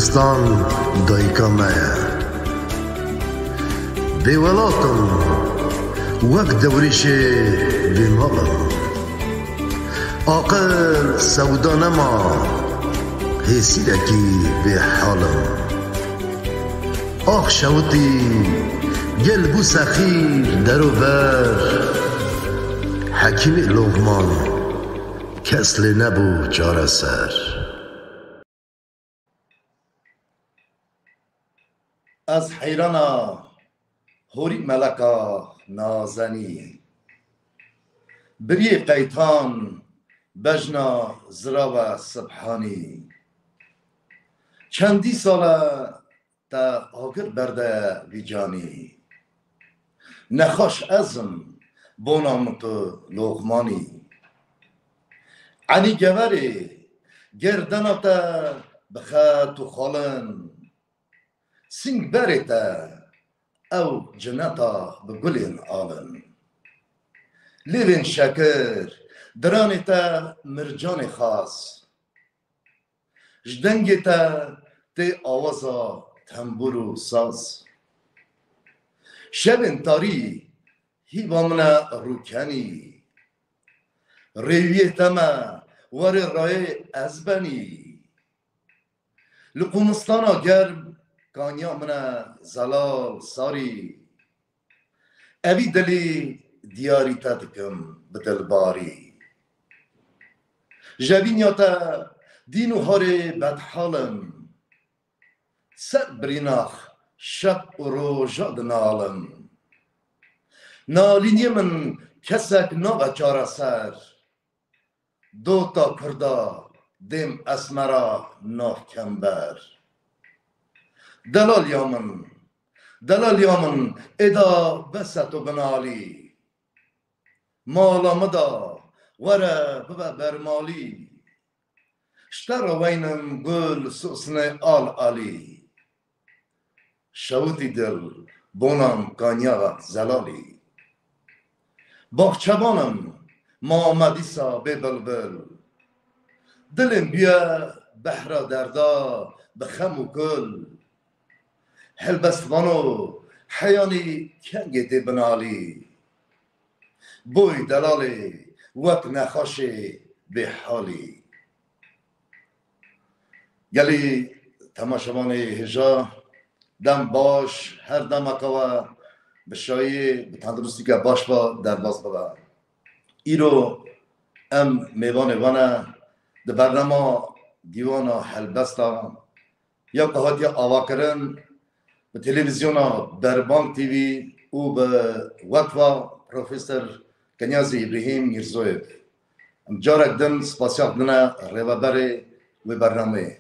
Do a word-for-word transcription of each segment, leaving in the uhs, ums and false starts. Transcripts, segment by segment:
Stan dayika me ye. Bêwelat im, wek dewrêşê bêmal im. Aqil sewda nema, hêsîrekî bêhal im. Ax şewitî, gel bû sexîr der û ber. Hekîmê Loqman, kes lê nebû çareser. Ez heyrana horî meleka nazenî. Biriyê qeytan bejna zirava Sibhanî. Çendî sal e te agir berde vî canî. Nexweş ez im, bona min tu Loqmanî. Enî geverê gerdena te bi xet û xalin. Sîng berê te ew cineta bi gulên alin. Lêvên şekir, diranê te mircanê xas. Ji dengê te tê awaza tembûr û saz. Şevên tarî hîva min e rûkenî. Rêwiyê te me, werê rayê ez benî. Li qumistana germ kaniya min e zelal sarî. Evî dilî diyarî te dikim bi dilbarî. Jevînya te dîn û harê bedhal im. Ser birînax şev û roja dinalim. Nalîniyê min kesek nabe çareser. Dota Kurda dêm esmera nav kember. Delal ya min, delal ya min, êda bes e tu binalî. Mala min da, were bibe bermalî. Ji te re weynim gul, sosnê al alî. Şewitî dil, bonan kaniya zelalî. Baxçevan im, ma me dîsa bê bilbil. Dilê min bûye behra derda, bi xem û kul. Helbestvano, heyanî kengê tê binalî. Boy delalê, wek nexweşê bêhalî. Gelî temaşevanê hêja, dem baş, her demeke we bi şayî, bi tenduristîke baş ve derbas bibe. Îro em mêvanê we ne di bernama Dîwana Helbesta ya ku hatiye avakirin bi televîzyona Derbang T V û bi wekfa Profesor Kenyazî Îbrahîm Mîrzoyev. Em carek din spasiya dine rêveberê wê bernameyê.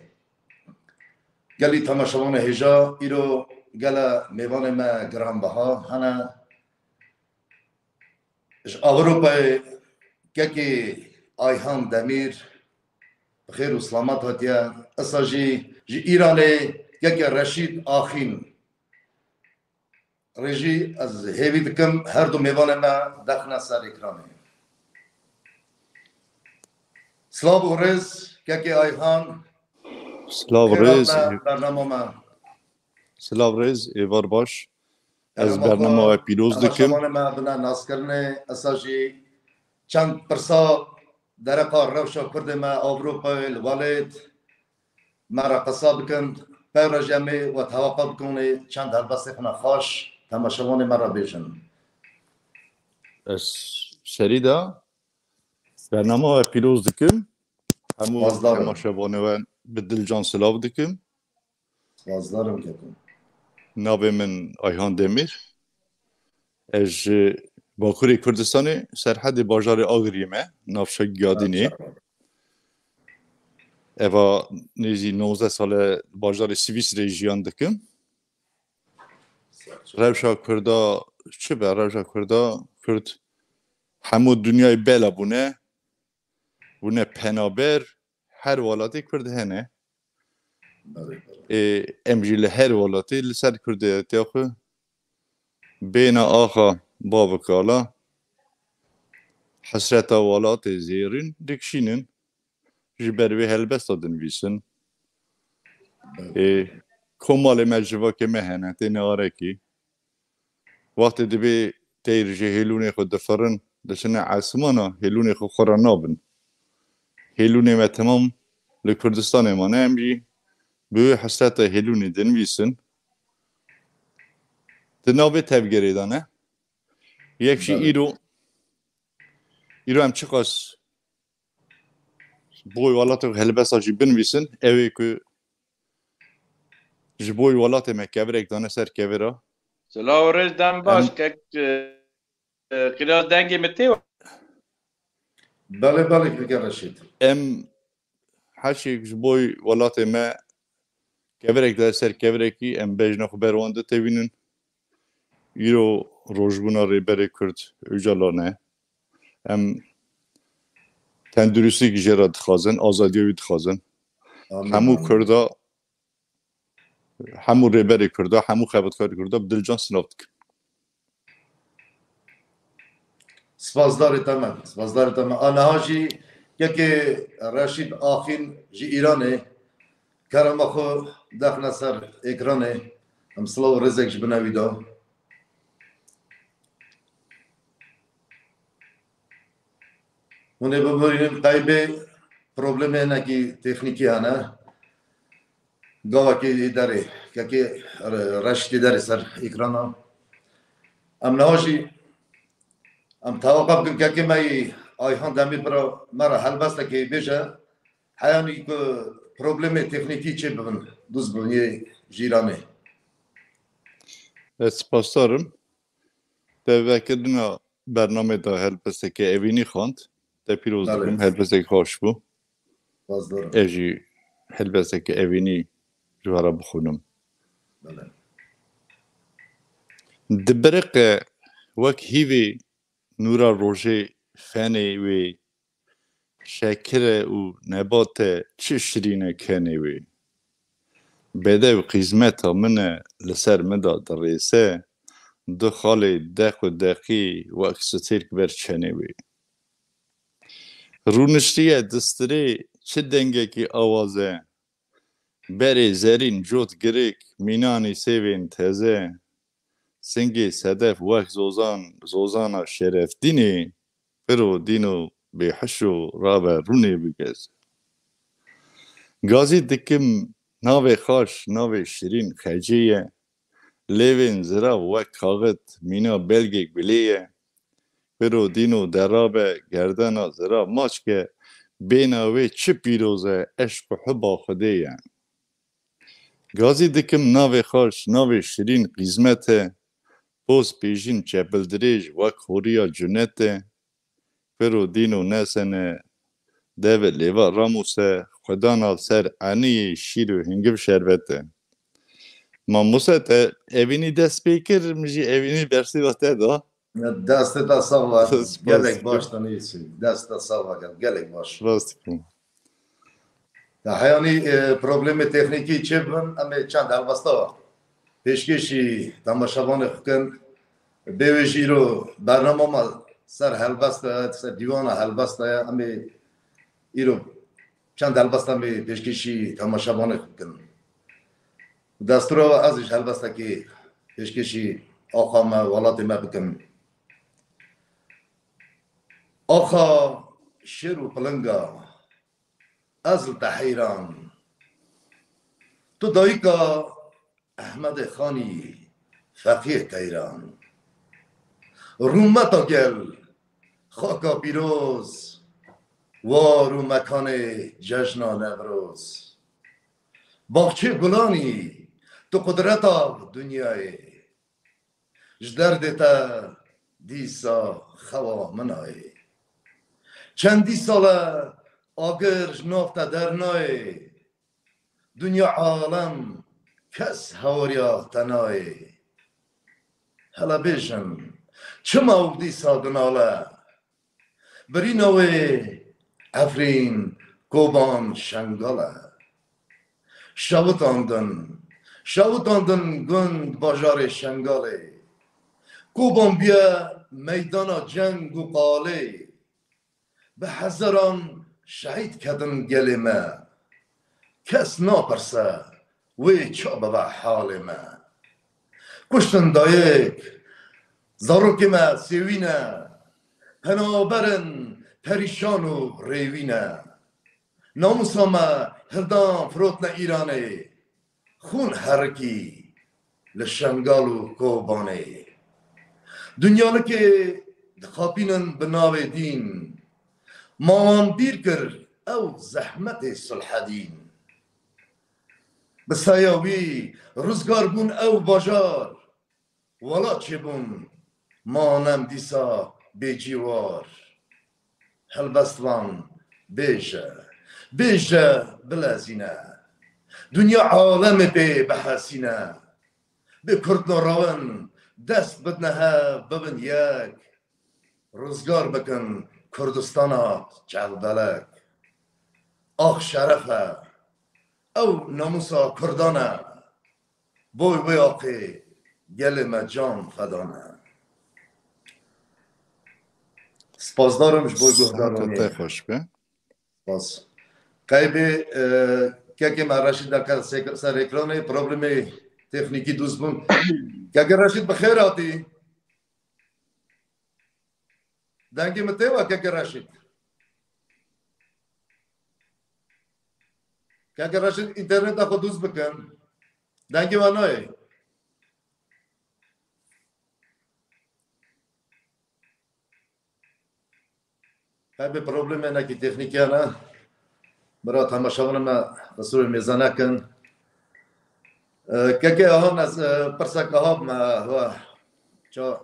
Gelî temaşevanê hêja, îro gele mêvanê me giranbeha hene. Ji Ewropayê kekê Ayhan Demîr bi xêr û silamet hatiye. Esa jî ji Îranê kekê Reşîd Axîn. Rêjî, ez hêvî dikim her du mêvanê me dexne ser ekranê. Silav û rêz, kekê Ayhan. Silav Xêr rêz. Hatine bernama me. Silav rêz, êvar baş. Ez bernama we pîroz dikim. Temaşevanê me bine naskirinê, esa jî çend pirsa dereqa rewşa Kurdê me Ewropayê li welêt me re qesa bikin. Pey re jî em ê we tewaqa bikin û çend helbestê xwe ne xweş temaşevanê me re bêjin. Ez serî de bernama we pîroz dikim. Hemû temaşevanê we bi dil can silav dikim. Spasdar im keko. Navê min Ayhan Demîr. Ez ji Bakurê Kurdistanê, serhedê bajarê Agiriyê me, navşa Giyadînê. Eva nêzî nozdeh sal e bajarê Swîsreyê jiyan dikim. Rewşa Kurda çi be? Rewşa Kurda, Kurd hemû dinyayê bela bûne, bûne penaber, her welatê Kurd hene. Ê, em jî li her welatê li ser Kurdiyetiya xwe bêhna axa bavkala, hesreta welatê zêrîn dikişînin, ji ber vê helbesta dinivîsin. Ê, komalê me civakê me hene, têne arekî. Wextê dibê teyr ji hêlûnê xwe difirin, diçine esmana, hêlûnê xwe xwe re nabin. Hêlûnê me temam li Kurdistanê mane, em jî bi wê hesreta hêlûnê dinivîsin. Di navê tevgerê de ne. Yek jî Belê. îro, îro em çiqas boy welatê xwe helbesta jî binivîsin, ew ê ku ji boy welatê me kevirek dane ser kevira. Silav û rêz, dem baş, Em- kek, e, e, Qîraz, dengê min tê? Belê, belê, keke Reşîd. Em heşê ji boy welatê me kevirek de ser kevirekî, em bejna xwe ber wan de tevînin. Îro rojbûna Rêberê Kurd Ocalan e. Em tenduristî jê re dixwazin, azadiya wî dixwazin. Amîn, Hemû amîn. Kurda, hemû rêberê Kurda, hemû xebatkarê Kurda bi dilcan silav dikim. Spasdarê te me, spasdarê te me. A niha jî kekê Reşîd Axîn ji Îranê kerema xwe dexne ser ekranê. Em silav û rêzek ji bine wî da. Hûn ê bibînin qeybê problemê hinekî teknîkî hene. Gavekê ê derê, kekê Re-, Reşîdê derê ser ekrana. Em niha jî, em tewaqa bikin kekê me yî Ayhan Demîrpira me re helbestekê bêje, heyanî ku problemê teknîkî çê bibin, dûz bibin yê Îranê. Ez spasdar im. Te vekirina bernamê de helbesteke evînî xwend. Te pîroz Belê. dikim, helbesteke xweş bû. Spasdar im. Ez jî helbesteke evînî ji we re bixwînim. Belê. Dibiriqe wek hîvê nûra rojê fenê wê, şekir e û nebat e, çi şirîn e kenê wê. Bedew qîzmeta min e, li ser min de dirêse, du xalê deq û deqî wek stêrk ber çenê wê. Rûniştiye distirê, çi dengekî awaz e, berê zerîn cot girik, mînanî sêvên teze, singê sedef wek zozan, zozana Şerefdînê, piro dîno bêhişo rabe rûnê bigeze. Gazî dikim navê xaş, navê şirîn xecê ye, lêvên zirav wek kaxit, mîna belgê gulê ye, piro dîno derabe, gerdena zirav maçke, bêna wê çi pîroz e, eşq û huba Xwedê ye. Gazî dikim navê xweş, navê şirîn qîzmet e, poz pêjîn çepildirêj wek horiya cunet e, pir û dîn û nesene, dev e lêva ramûs e, xwedana ser eniyê şîr û hingiv şerbet e. Mamoste, te evînî dest pê kir, min jî evînî bersiva te da. Destê te sax be. Spas Gelek dikim. Baş te nivîsî. Dest te sax be, gel-, gelek baş. Spas dikim. Ya heyanî, e, problemê teknîkî çê bin, em ê çend helbesta pêşkêşî temaşevanê xwe kin. Bê wê jî îro bernama me ser helbest e, ser dîwana helbest e, em ê îro çend helbesta em ê pêşkêşî temaşevanê xwe kin. Destûra we ez jî helbestekî pêşkêşî axa me, welatê me bikim. Axa şêr û pilinga, ez li te heyran. Tu dayika Ehmedê Xanî, feqîr teyran. Rûmeta gel, xaka pîroz, war û mekanê cejna Newroz. Baxçê gulanî, tu qudreta dinyayê. Ji derdê te dîsa xewa min ayê. Çendî sal e agir ji nav te dernayê. Dinya alem kes hewariya te nayê. Hela bêjin, çima û dîsa dinale? Birîna wê Efrîn, Koban, Şengal e. Şewitandin, şewitandin gund bajarê Şengalê. Koban bûye meydana ceng û qalê. Bi hezaran şehîd kedin gelê me. Kes napirse, Wê ça bibe halê me? Kuştin dayik, zarokê me sêwî ne, penaber in, perîşan û rêwî ne. Namûsa me hildan firotne Îranê, xûn herikî li Şengal û Kobanê. Dunyalikê dixapînin bi navê dîn, ma wan bîr kir ew zehmetê Sulhedîn. Bi saya wî rizgar bûn ew bajar, welat çêbûn, manem dîsa bêcîwar. Helbestvan bêje, bêje bilezîne, dinya alemê pê bihesîne. Bê Kurd narawin dest bidne hev, bibin yek, rizgar bikin Kurdistana çavbelek. Ax şeref e, ew namûsa Kurdan e. Boy wê axê gelê me can feda ne. Spasdar im ji bo Saeta guhdarînê. Te xweş be. Spas. Qeybê, e, kekê me Reşîd derket ser, ser ekranê, problemê teknîkî dûz bûn. Kekê Reşîd, bi xêr hatî. Dengê min tê we, keke Reşîd? Keke Reşîd, înterneta xwe dûz bikin. Dengê we nayê. Qebê problemê nekî teknîkiyan e. Bira temaşevanê me qisûrê mêze nekin. E, keke Ahan, ez, e, pirsek Aha me, e, we. Ça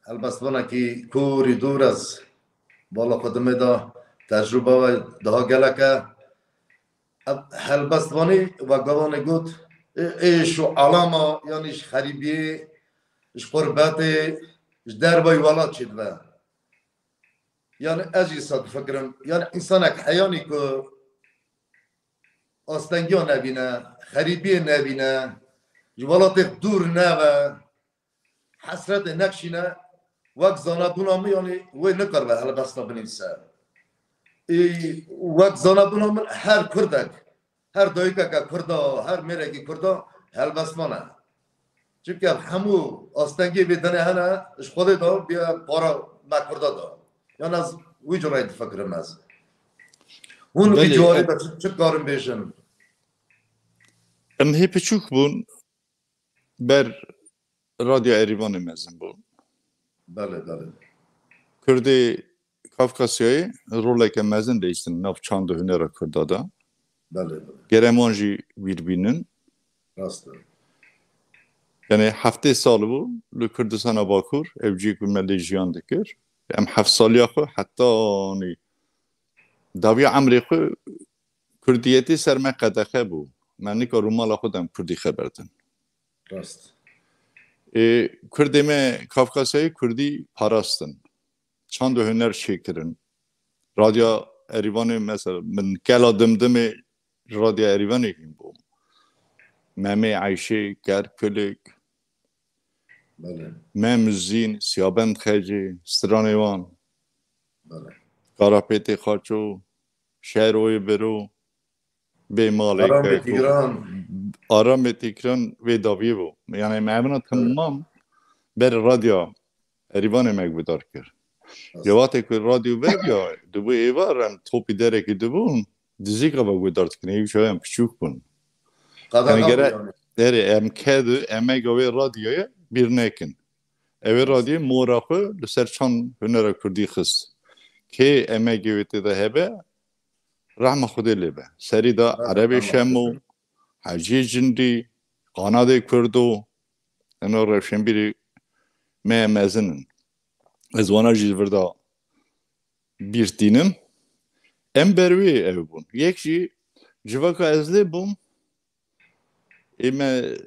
helbestvanekî kûrî dûr ez bala xwe dimê de tecrûba we daha gelek e. Ev helbestvanî we gavanê got, ê, êş û alama, yanî ji xerîbiyê, ji xurbetê, ji dervayî welat çêdibe. Yani ez jî sa difikirim. Yani insanek heyanî ku astengiya nebîne, xerîbiyê nebîne, ji welatê dûr nebe, hesretê nekişîne, wek zanabûna min, yani wê nikaribe helbesta binivîse. Ê, wek zanabûna min her Kurdek, her dayikeke Kurda, her mêrekî Kurda helbestvan e. Çimkî ev hemû astengê vê dinê hene, ji Xwedê de bîye para me Kurda de. Yan ez wî cureyê difikirim ez. Hûn vî Belê, ciwarê em de çi, çi karin bêjin? Em hê piçûk bûn, ber Radyo Erîvanê mezin bûn. Belê, belê. Kurdê Kafkasyayê roleke mezin leyistin nav çand û hunera Kurda de. Belê, belê. Gerek em wan jî bîr bînin. Rast e. Yani heftê sal bû li Kurdistana Bakur, ev cî ku me lê jiyan dikir. Em heft saliya xwe hetanî dawiya emrê xwe Kurdiyetê ser me qedexe bû. Me nikar û mala xwe dem Kurdî xeber din. Rast. Ê, Kurdê me Kafkasyayê Kurdî parastin. Çand û huner çêkirin. Radya Erîvanê mesela min gela dimdimê Radya Erîvanê hîn bû. Memê Eyşê, Ker Kulik, Belê. Mem Zîn, Siyabend Xecê, stranê wan. Belê. Karapêtê Xaço, Şeroyê Biro, Bê Malê Aramê Keko. Tîgran. Aramê Tîgran vê daviyê bû. Yani me evina Belê. Temam ber radya Erîvanê me guhdar kir. Rast. Cevatê ku radyo vediya, dibû êvar em topî derekî dibûn, dizîka ve guhdar dikin, êvî çayan piçûk bûn. Qada Yani nabû gere yani. Derê em kedi, emega wê radyoyê bîr nekin. Ew ê radyoyê mora xwe li ser çand hunera kurdî xist. Kê emegê wê tê de hebe, rehma Xwedê lê be. Serî de Rehma Erebê Şemo, Xwedê. Heciyê Cindî, Qanadê Kurdo, eno rewşenbîrî me mezin in. Ez wana jî vir de bîr tînim. Em ber wê ew bûn. Yek jî civaka ez lê bûm. Ê me,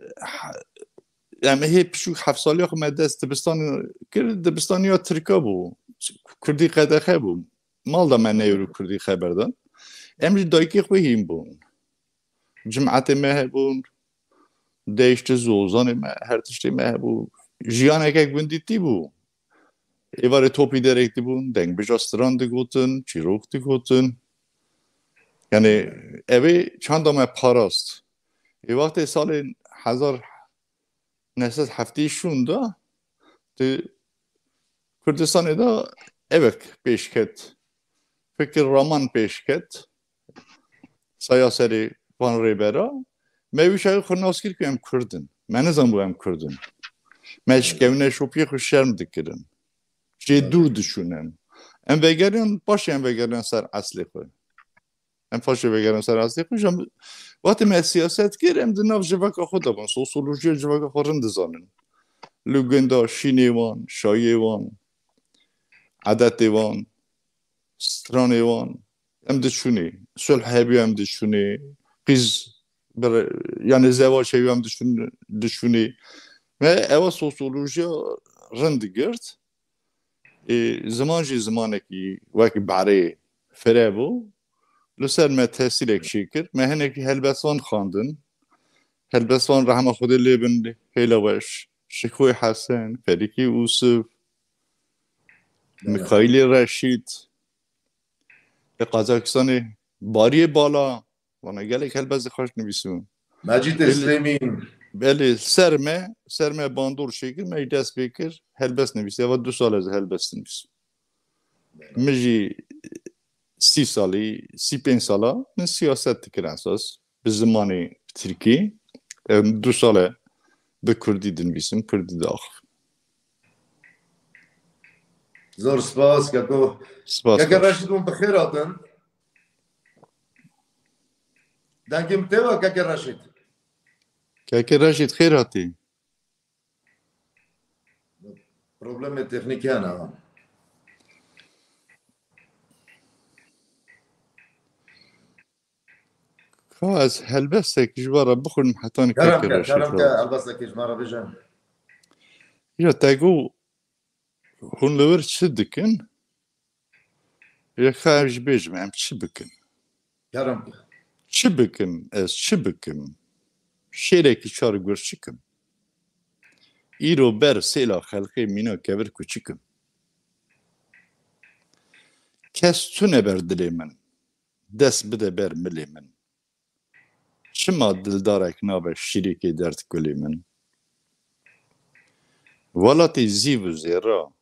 em hê piçûk heft saliya xwe me dest dibistanê kir, dibistaniya Tirka bû. Kurdî qedexe bû. Mal da me neyr û Kurdî xeber dan. Em jî dayikê xwe hîn bûn. Cimetê me hebûn. Deyştiz û ozanê me, her tiştê me hebû. Jiyaneke gundî tî bû. Êvarê topî derek dibûn, dengbêja stran digotin, çîrok digotin. Yani ev ê çanda me parast. Ê wextê salên hezar neh sed heftê şûn de di Kurdistanê de evek pêş ket. Fikir raman pêş ket. Saya serê van rêbera. Me wî şayê xwe nas kir ku em Kurd in. Me nizanbû em Kurd in. Me ji kevine şopiyê xwe şerm dikirin. Jê dûr diçûnin. Em vegeriyan, paşê em vegeriyan ser eslê xwe. Em paşê vegeriyan ser eslê xwe. Jî wextê me siyaset kir, em di nav civaka xwe de bûn. Sosyolojiya civaka xwe rind dizanin. Li gunda şînê wan, şayê wan, edetê wan, stranê wan. Em diçûnê. Sulh hebû em diçûnê. Qîz bir, yani zewac hebû em diçûn-, diçûnê. Me ewa sosyolojiya rind girt. Ê, ziman jî zimanekî wek berê fire bû. Li ser me tesîrek çêkir. Me hinekî helbestvan xwendin. Helbestvan rehma Xwedê lê bin, Hêla Weş, Şikoyê Hesen, Ferîkî Ûsiv, Mikaîlê Reşîd, li Qazaxistanê Bariyê Bala, vana gelek helbestê xweş nivîsibûn. Mecîdê Belê. Silêmîn. Belê, ser me, ser me bandor çêkir, me jî dest pê kir, helbest nivîsî. Eva du sal ez helbest nivîsim. Min jî sî salî, sî pênc sala min siyaset dikir esas. Bi zimanê tirkî. Em du sal e bi kurdî dinivîsim, kurdî diaxivim. Zor spas, keko. Spas, Keke spas. Reşîd, hûn bi xêr hatin. Dengê min tê ve, Keke Reşîd? Keke Reşîd, xêr hatî. Problemê teknîkî hene, ha. Ka ez helbestek ji we re bixwînim, hetanî Kerem Keke ke, Reşîd kerem ke, re. Helbestekî ji me re bêje. Ya te got, hûn li wir çi dikin? Ya ka em jî bêjim, em çi bikin? Kerem ke. Çi bikim, ez çi bikim? Şêrekî çar gur çi kim? Îro ber sêla xelqê mîna kevir ku çi kim? Kes tune ber dilê min, dest bide ber milê min. Çima dildarek nabe şîrîkê derd kulê min? Welatê zîv û zêra,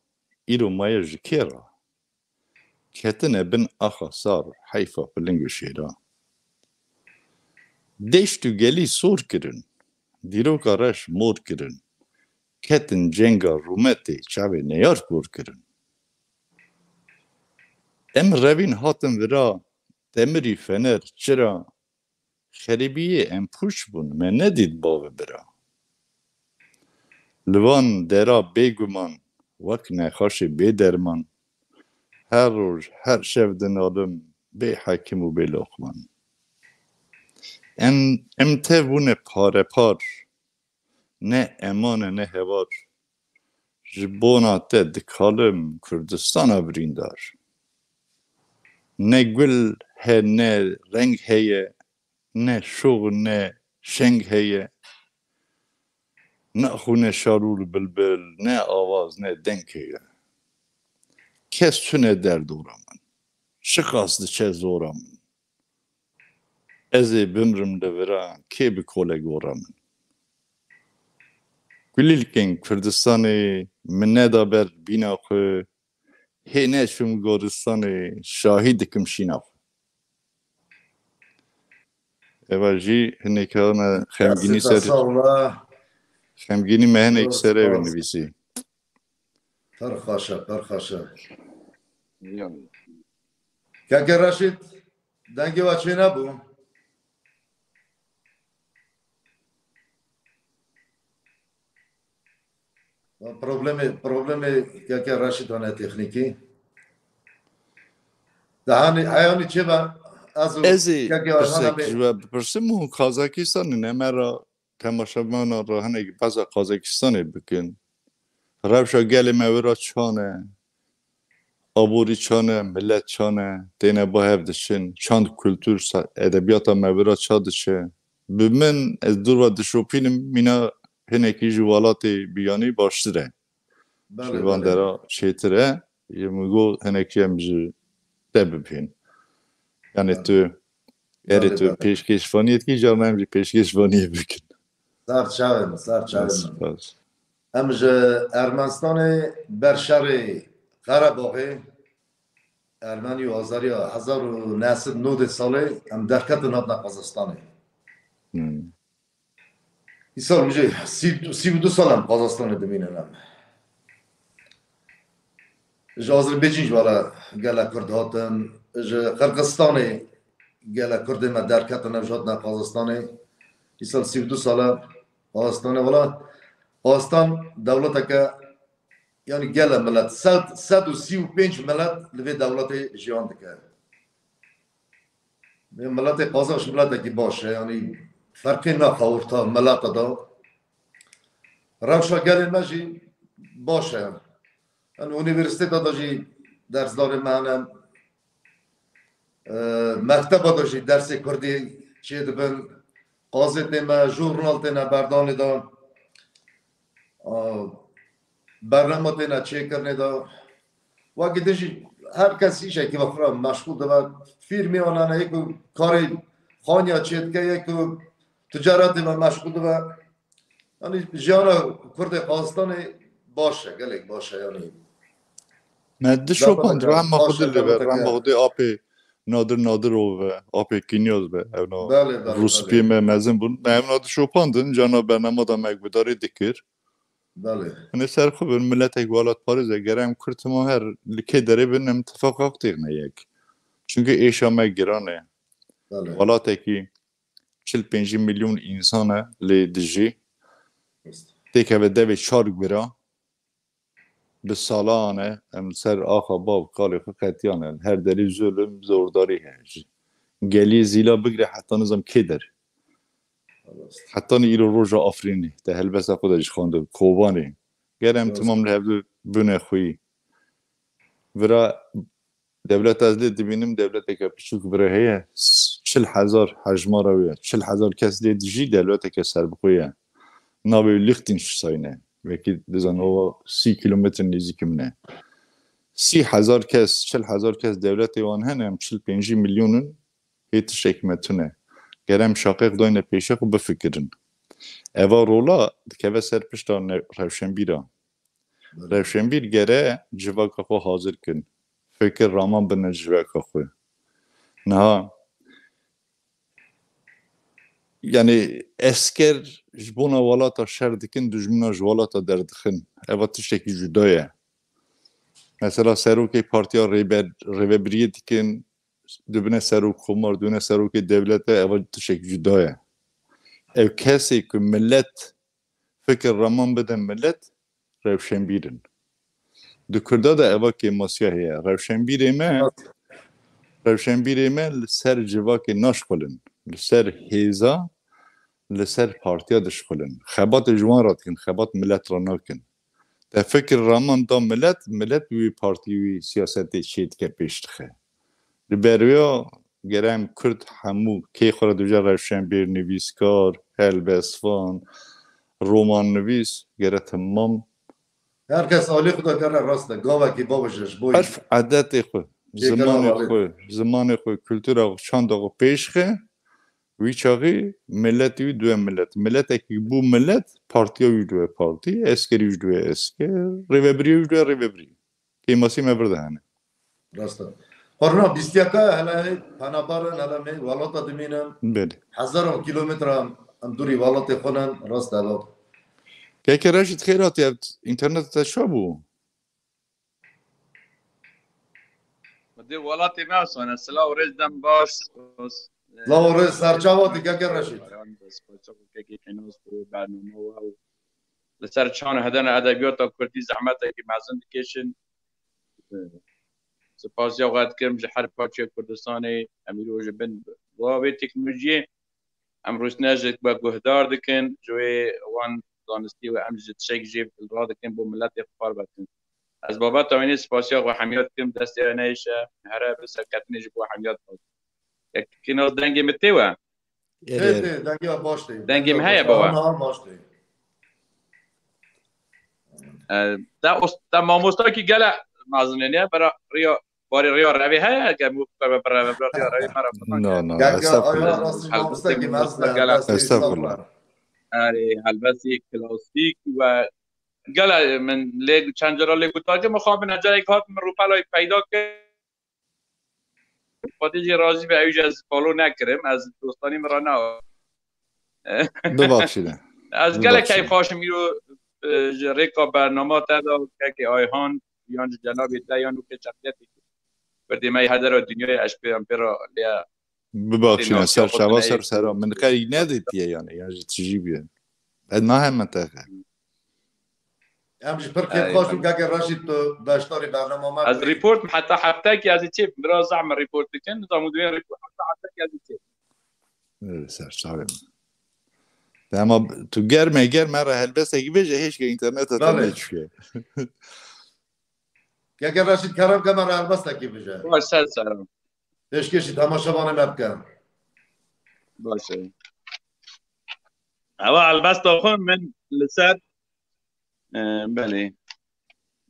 îro maye ji kê re? Ketine bin axa sar, heyfa piling û şêra. Deşt û gelî sor kirin, dîroka reş mor kirin. Ketin cenga rûmetê, çavê neyar kor kirin. Em revîn hatin vira, demirî fener, çira, xerîbiyê em pûç bûn, me nedît bav û bira. Li van dera bêguman, wek nexaşê bêderman, her roj, her şev dinalim, bê hekim û bê loqman. Em, em tev bûne parepar, ne eman e, ne heval. Ji bona te dikalim Kurdistana birîndar. Ne gul he, ne reng heye, ne şox, ne şeng heye. Naxwîne şarûl bilbil, ne awaz, ne deng heye. Kes tune derdora min. Çiqas diçe zora min. Ez ê bimrim li vira, kê bi kole gora min? Kulîlkên Kurdistanê min neda ber bîna xwe, hê neçûm goristanê, şahî dikim şîna xwe. Eva jî hinekî me xemgînî ser, xemgînî me hinek ser ev nivîsî. Pir xweş e, pir xweş e. Keke Reşîd, dengê we çênebû. Problemê, problemê Keke Reşîd hene teknîkî. De hanî, heyanî çê be? Ez û Ez ê Keke Arhan pirsek em ê ji we bipirsim û Kazakistanê ne me re temaşevana re hinek behsa Kazakistanê bikin. Rewşa gelê me wira çan e, aborî çan e, milet çan e, têne ba hev diçin, çand kultur, sa-, edebiyata me wira ça diçe. Bi min, ez dûr ve dişopînim, mîna hinekî ji welatê biyanî baştir e. Belê, Ji van belê. dera çêtir e. Yê min got hinekî em ji te bibihên. Yani Belê. tu Erê, tu pêşkêşvaniyê dikî, carna em jî pêşkêşvaniyê bikin. Ser çavên, ser çavên. Spas. Em ji Ermenistanê ber şerê Qerebaxê, Ermenî û Azeriya hezar û neh sed nodê salê em derketin hatina Qazastanê. Hmm. Îsal mijê sî, sî û du sal em Qazastanê dimînin em. Ji Azerbaycan ji wala gelek Kurd hatin, ji Qirgizistanê gelek Kurdê me derketin ev ji hatina Qazastanê. Îsal sî û du sal e Qazastanê wala Qazastan dewleteke, yanî gele milet, sed, sed û sî û pênc milet li vê dewletê jiyan dike. Vê miletê Qazax ji miletekî baş e, yanî ferqê naxe orta mileta de. Rewşa gelê me jî baş e. Yanî unîversîteta de jî dersdarê me hene. E, mekteba de jî dersê kurdî çêdibin. Gazetê me, jurnal têne berdanê de. A, bernama têne çêkirinê de. Wekî din jî her kes îşekî ve xwe re meşxûl dibe. Fîrmê wan hene, yê ku karê xaniya çêdike, yê ku ticaretê ve meşxûl dibe. Yanî jiyana Kurdê Qazastanê baş e, gelek baş e yanî. Me di şopand, dewleteke rehma baş Xwedê e, lê be, dewleteke rehma Xwedê apê Nadir Nadirov ve, apê Kînyoz be, ew na Belê, belê, Rûspiyê belê. Me mezin bûn. Me ew na di şopandin, cana bernama da me guhdarî dikir. Belê. Hûn ê ser xwe bin, miletek welatparêz e, gere em Kurd hema her li kê derê bin, em tifaqak têxine yek. Çunke êşa me giran e. Belê. Welatekî çil pêncî milyon însan e lê dijî. Rast. Têkeve devê çar gura. Bi salan e, em ser axa bav kalê xwe qetiyane. Her derî zulm, zordarî heye. Ji geliyê Zîla bigire heta nizam kê der. Rast. Heta ni îro roja Afrînê, te helbesta xwe de jî xwendin, Kobanê. Ger em Rast. Timam li hevdu bûne xweyî. Vira dewleta ez lê dibînim, dewleteke piçûk vira heye, çil hezar hejmara wê ye. Çil hezar kes lê dijî, dewleteke serbixwe ye. Navê wî Liechtenstein e. Wekî dizan ova sî kilometre nêzîkî min e. Sî hezar kes, çil hezar kes dewletê wan hene, em çil pêncî milyon in, hê tiştekî me tune. Ger em şaqê xwe dayne pêşe xwe bifikirin. Eva rola dikeve ser pişta ne-, rewşenbîra. Belê. Rewşenbîr gere civaka xwe hazir kin. Fikir raman bidin civaka xwe. Niha, yanî esker ji bona welata şer dikin, dijmina ji welata derdixin. Eva tiştekî cuda ye. Mesela serokê partiya rêber-, rêvebiriyê dikin, dibine serok komar, dibine serokê dewlete, eva tiştekî cuda ye. Ew kesê ku milet fikir raman bide milet, rewşenbîr in. Di Kurda de eva kêmasiya heye. Rewşenbîrê me, rewşenbîrê me li ser civakê naşxulin. Li ser hêza, li ser partiya dişxulin. Xebatê ji wan re dikin, xebat milet re nakin. Te fikir raman da milet, milet wî partî, wî siyasetê çê dike, pêş dixe. Li ber wê ya gere em Kurd hemû kê xwe re dibêje rewşenbîr, nivîskar, helbestvan, romannivîs, gere temam Her kes alî xwe de gere rast e. Gavekî bavêje ji bo yî. Erf, edetê xwe, Jêkirina zimanê xwe, zimanê xwe, kultura xwe, çanda xwe pêş xe, wî çaxî miletê wî dûye milet. Miletekî bû milet, partiya wî dûye partî, eskerî wî dûye esker, rêvebirî wî dûye rêvebirî. Kêmasî me vir de hene. Rast e. Xwarina bîstiyeka hele hê penaber in, hele me welata dimînin. Belê. Hezaran kîlometre em, em dûrî welatê xwe nin, rast e. Keke Reşîd, xêr hatî, ev înternet te çawa bû? Xwedê welatê me asane. Silav û rêz, dem baş. Silav û rêz, serçava dî, keke Reşîd. Keke Kênos, bername we û li ser çand hedena edebiyata kurdî zehmetekî mezin dikêşin. Spasiya xwe dikim ji her parçeyê Kurdistanê, em îro ji bin bo vê teknolojiyê. Em rûsne ji we guhdar dikin, ji wê wan zanistî û em ji tişek jî radikin bo miletê xwe parve dikin. Ez babeta wînê spasiya xwe hemiya dikim, destê we neyşe, here bi serketinê ji bo hemiya dikin. Keke Kênos, dengê min tê we? Tê, tê, dengê we baş tê. Dengê min heye, bawe? Ha, baş tê. E, te os-, te mamostakî gele mezin e, bera riya Barê rêya revê heye, eger mû bere bere rêya revê me re filan. No, no, Gel, gel, estağfurullah. Ayhan, rastî Helbestê mamostekî me, ez de, estağfurullah. Erê, helbestî klasîk we gele min lê çend cara lê gotiye, mixabin ecelek hat min rûpelay peyda kir. Xwedê jê razî be, ew jî ez follow nekirim, ez dostanî min re ne. Bibexşîne. Ez gelek Bibexşîne. Keyf xweşim îro, e, ji rêka bernama te de, kekê Ayhan, yan ji cenabê te, yan wekî şexsiyetê. Kurdê me yê her dera dinyayê eşq pê em pê re lê Bibexşîne, ser çava, ser sera. Min qey nedîtiye yani, yan ji tijî bûye. Ez naheme te. Em ji pir kêfxweş bûn, kekê Reşîd, tu beşdarî bernama me bûyî. Ez report, heta heftekî ez ê çê, biraz zehmet report dikin, nizam û divê report, heta heftekî ez ê çê. Evet, ser çavê min. Dema tu germe germe re helbestekî bêje, hêşke interneta te Belê. Neçûye. Keke Reşîd, kerem ke me re helbestekî bije. Baş, ser serim. Pêşkêşî temaşevanê me bike. Baş e. Ewa helbesta xwe min li ser, e, belê.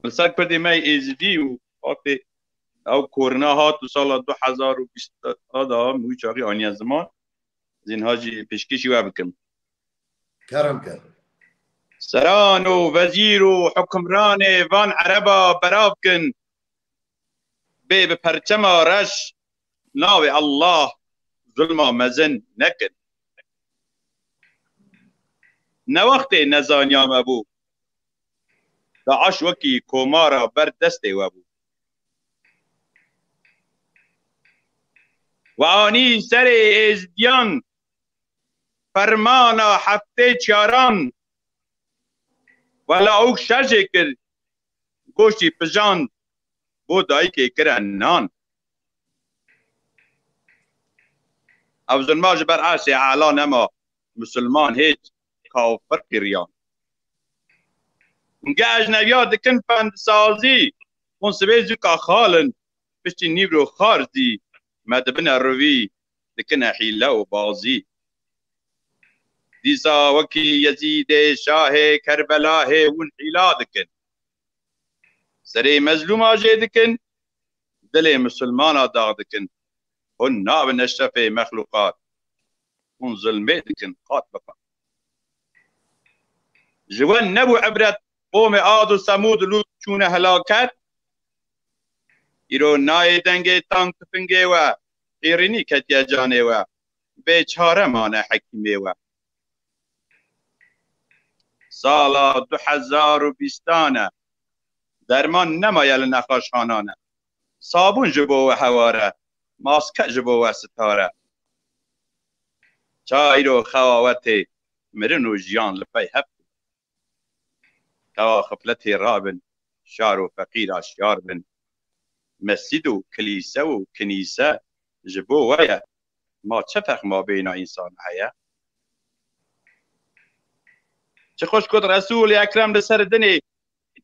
Li ser Kurdê me yê Êzidî û hatê ew korina hat û sala du hezar û bîst da min wî çaxî aniye ziman. Zînha jî pêşkêşî we bikim. Kerem ke. Seran û wezîr û hukimranê van ereba berav kin. Bê bi perçema reş navê Allah zulma mezin nekin. Ne wextê nezaniya me bû. Daiş wekî komara ber destê we bû. We anî serê êzdiyan fermana heftê çaran. We lawik şer jê kir, goştî pijand, bo dayikê kire nan. Ev zulma ji ber ersê ela nema, misilman hêç kafir qiriyan. Hûn ge ecnebiya dikin fendisazî, hûn sibê zûka xalin, piştî nîvro xar zî, me dibine rivî, dikine hîle û bazî. Dîsa wekî Yezîdê Şahê Kerbelahê hûn hîla dikin. Serê mezlûma jê dikin, dilê misilmana dax dikin. Hûn nabin eşrefê mexlûqat. Hûn zilmê dikin qat bi qat. Ji we nebû ibret, qomê Ad û Semûd, Lût çûne helaket. Îro nayê dengê tank tifingê we, hêrînî ketiye canê we. Bê çare mane hekîmê we. Sala du hezar û bîstan e. Derman nemaye li nexweşxanan e. Sabûn ji bo we hewar e. Maske ji bo we sitar e. Ça îro xewa we tê, mirin û jiyan li pey hev. Xewa xifletê rabin, şar û feqîra şiyar bin. Mescid û kilîse û kinîse ji bo we ye. Ma çi ferq ma bêna însan heye? Çi xweş got Resûlê Ekrem li ser dinê,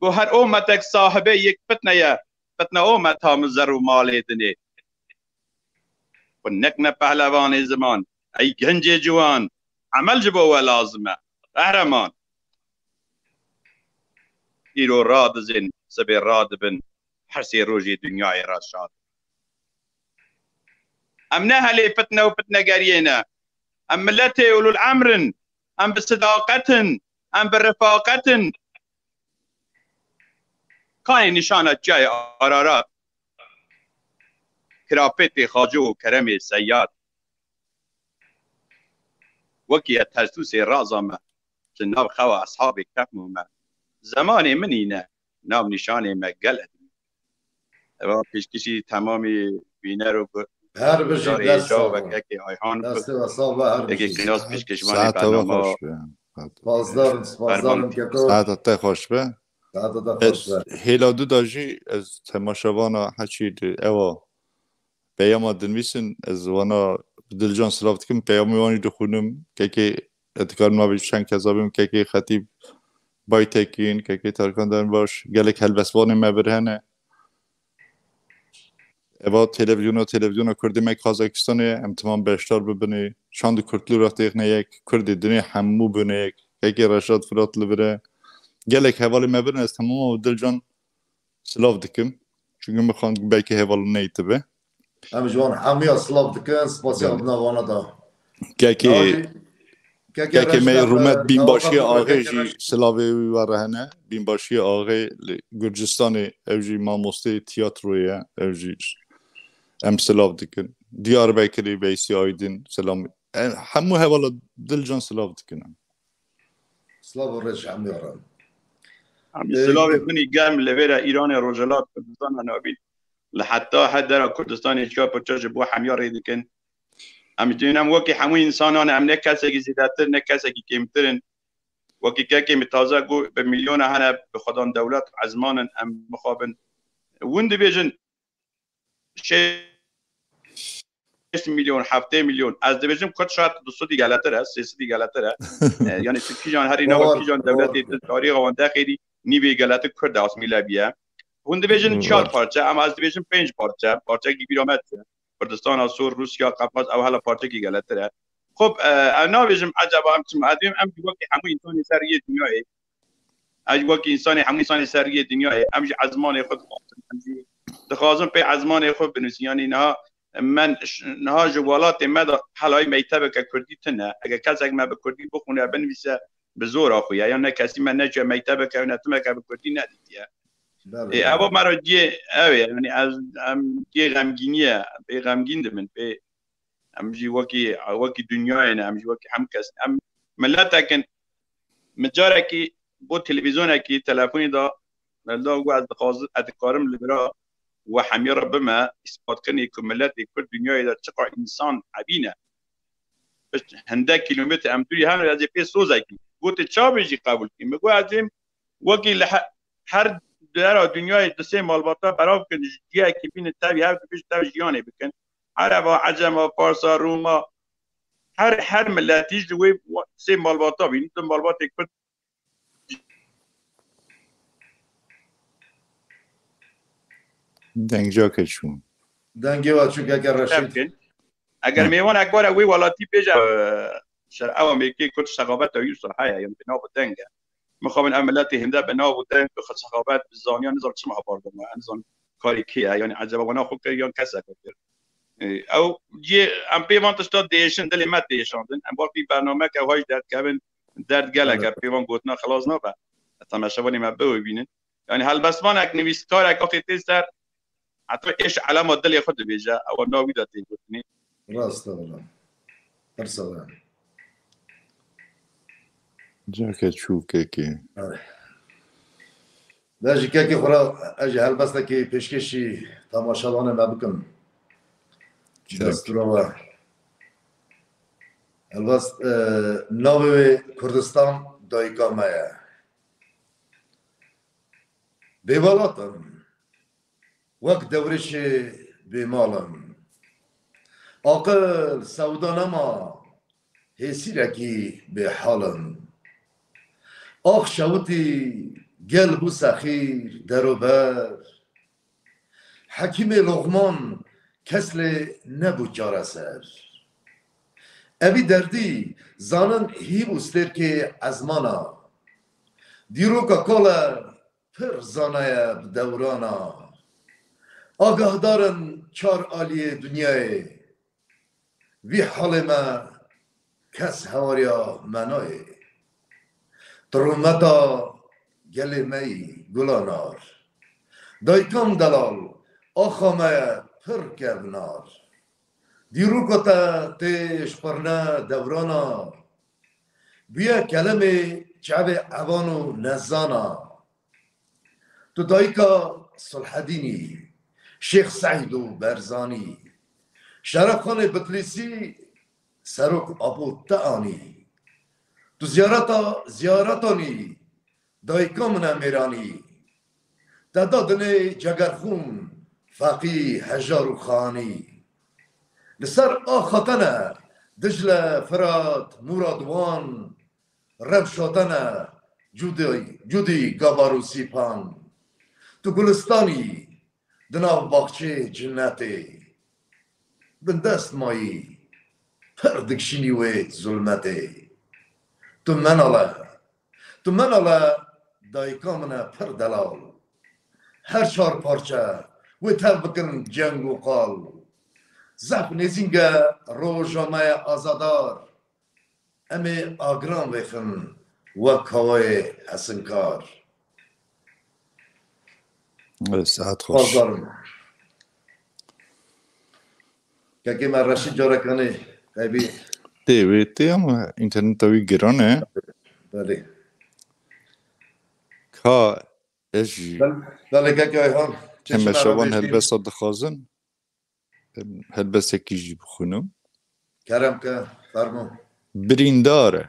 got, her ometek sahibê yek fitne ye. Fitne ometa min zer û malê dinê. Xwe nekne pehlevanê ziman. Ey gencê ciwan, emel ji bo we lazim e. Qehreman. Îro radizên, sibê radibin. Her sê rojê dinyayê re şad. Em ne helê fitne û fitnegeriyê ne. Em miletê ulul emr in. Em bi sidaqet in. Em bi refaqet in. Kanê nîşana çiyayê Ararat? Kirapêtê Xaco û keremê Seyyad. Wekî ye Tersûsê raza me, ji nav xewa eshabê kefmo me. Zemanê min îne, nav nîşanê me gel edî. Eva pêşkişî temamî bîner û gu-, Her bijî, gucarê dest sağ ol. Kekê Ayhan Destê we sağ be, her Kekê bijî. Kinas pêşkişvanê Saeta we bernama. Xweş be. Spasdarim, spasdarim Ferman. Keko. Saeta te xweş be. Saeta te xweş be. Hêla du da jî ez temaşevana heçî di ewa peyama dinivîsin, ez wana bi dilcan silav dikim, peyamê wan jî dixwînim. Kekê ez dikarim navê çend kesa bim, kekê Xetîb Baytekîn, kekê Tarkan Demirbaş, gelek helbestvanê me vir hene. Eva televizyona, televizyona Kurdê me Kazakistanê, em timam beşdar bibinê. Çand û Kurdlû re têxine yek, Kurdê dinê hemû bine yek. Kekê Reşat Firat li vir e. Gelek hevalê me vir in, ez temama û dilcan silav dikim. Bingin bixan belkî heval neytibe. Em ji wan hemiya silav dikin, spasiya Belê. Bi navana da. Kekê Navê- Kekê Kekê me Reşber, Rûmet e, Bînbaşiyê navaka Axê Kekê jî Reş- silavê wî we re hene. Bînbaşiyê Axê li Gurcistanê, ew jî mamosteyê tiyatroyê ye. Ew jî em silav dikin. Diyarbekirê Veysî Aydin silam. E, hemû hevala dilcan silav dikin. Silav û rêz hemiya re. Em silavê xwinî germ li vêre Îranê, Rojhilat Kurdistan, navîn li heta her dera Kurdistanê çiya parça ji bo hemiya rê dikin. Em jî em wekî hemû însanan, em ne kesekî zêdetir, ne kesekî kêmtir in. Wekî kekê min taze got, bi milyona hene, bi xwedan dewlet û ezman in, em mixabin. Hûn dibêjin şêst milyon, heftê milyon. Ez dibêjim Kurd şayet du sedî geletir e, sê sedî geletir e. E, yani tu kîjan herî nava, kîjan dewletê tu tarîxa wan dexêrî, nîvê geletir Kurd e, asmîle biye. Hûn dibêjin çar parçe, ama ez dibêjim pênc parçe. Parçekî bîra me diçe. Kurdistana Sor, Rûsya, Qafqaz, ew hela parçekî geletir e. Xub, e, ez nabêjim eceba em çima. Ez dibêm em jî wekî hemû însanê ser riyê dinyayê. Ez jî wekî însanê, hemû însanê ser riyê dinyayê. Em jî ezmanê xwe dixwazin. Em jî dixwazin pê ezmanê xwe binivîsin. Yanî niha men ş- niha ji welatê me de helayî mektebeke kurdî tune. Eger kesek me bi kurdî bixwîne, binivîse, bi zora xwe ye. Yan ne kesî me neçûye mektebeke, ne timeke bi kurdî nedîtiye. Ê, ev me re cihê ew e. Yanî ez, em cihê xemgînî ye. Pê xemgîn dibin. Pê em jî wekî, wekî dinyayê ne. Em jî wekî hem kes. Em miletek in. Min carekî bo televîzyonekî telefonî da, Melda got, ez dixwazim, ez dikarim li vira we hemiya re bime, îsbatkirinê ku miletê Kurd dinyayê de çiqa însan hebîne. Pişt hindek kîlometre em dûrî hene, ez ê pê sozekî. Gote, çavê jî qebûl kî. Min got, ez êm wekî li he- her dera dinyayê du sê malbata berav bikin, ji ciyekî bînin tevî hev dibêjin tev jiyanê bikin. Ereba, Ecema, Farsa, Rûma, her, her miletî ji wê sê malbata bînin, tu malbatê Kurd Dengcake çû. Dengê we çû keke Reşîd. Bikin. Eger mêvanek were wê welatî bêje, e, şer ew Amerîkê Kurd sexabet ew yusra heye, yani bi nav û deng e. Mixabin ev miletê hinde bi nav û deng, bi xwe sexabet, bi zaniya, nizam çima habar dama, nizam karê kê ye, yani eceba wana xwe kir yan kesek kir. E, ew cihê em pê van tişta diêşin, dilê me diêşandin. Em wextî bernameke wahî derdkevin, derd gelek e, pê van gotina xilas nabe. Temaşevanê me biwibînin. Yani helbestvanek, nivîskarek axê tê ser, heta êş elema dilê xwe dibêje, ew nav wî de tê gotinê. Rast e wala. Pirsa we. Cake çû kekê. De ji kekê xwe re ez ji helbestekî pêşkêşî temaşevanê me bikim. Destûra we. Helbest, e, navê wê Kurdistan dayika me ye. Bêwelat im. Wek dewrêşê bêmal im. Aqil sewda nema, hêsîrekî bêhal im. Ax şewitî gel bû sexîr, derober. Hekîmê Loqman kes lê nebû çareser. Evî derdî zanin hîv û stêrkê ezmana. Dîroka kale pir zanaye bi dewrana. Agahdarin çar aliyê dinyayê. Vî halê me kes hewariya me nayê. Tu rûmeta gelê me yî gula nar. Dayikam delal, axa me ye pir kevnar. Dîroka te tê ji qurne dewrana. Bûye kelemê çavê evan û nezana. Tu dayika Sulhedînî, Şêx Seîd û Berzanî, Şerefxanê Bitlîsî, Serok Apo te anî. Tu ziyareta ziyaretanî, dayika min e mêranî. Te da dinê cegerxûn, Feqî, Hejar û Xanî. Li ser axa te ne Dicle, Firat, Mûradwan, rewşa te ne Cûdî, Cûdî, Gabar û Sîpan. Tu gulistanî di nav baxçê cinnetê. Bindest mayî, pir dikişînî wê zulmetê. Tu menal e, tu menal e, dayika min e pir delal. Her çar parçe wê tev bikin ceng û qal. Zehf nêzîng e roja me ye azadar. Em ê agiran vêxin wek hawayê hesinkar. Saet xweş. Xwazdarim. Kekê me Reşîd carekanê qeybî. Tê wê tê ama înterneta wî giran e. Belê. Ka ez jî Bel- Belê kekê Ayhan. Temeşavan helbesta dixwazin. Em, helbestekî jî bixwînim. Kerem ke, fermo. Birîndar e.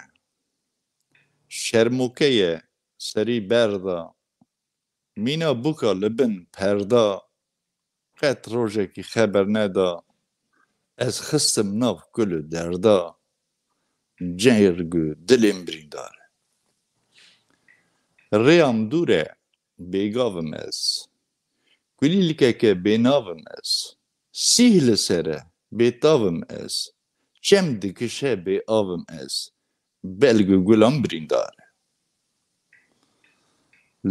Şermoke ye, serî berda. Mîna bûka li bin perda. Qet rojekî xeber neda. Ez xistim nav kul û derda. Cerg û dilên birîndar e. Rêyam dûr e, bêgav im ez. Kulîlkeke bênav im ez. Sîh li ser e, bêtav im ez. Çem dikişe, bêav im ez. Belg û gulan birîndar e.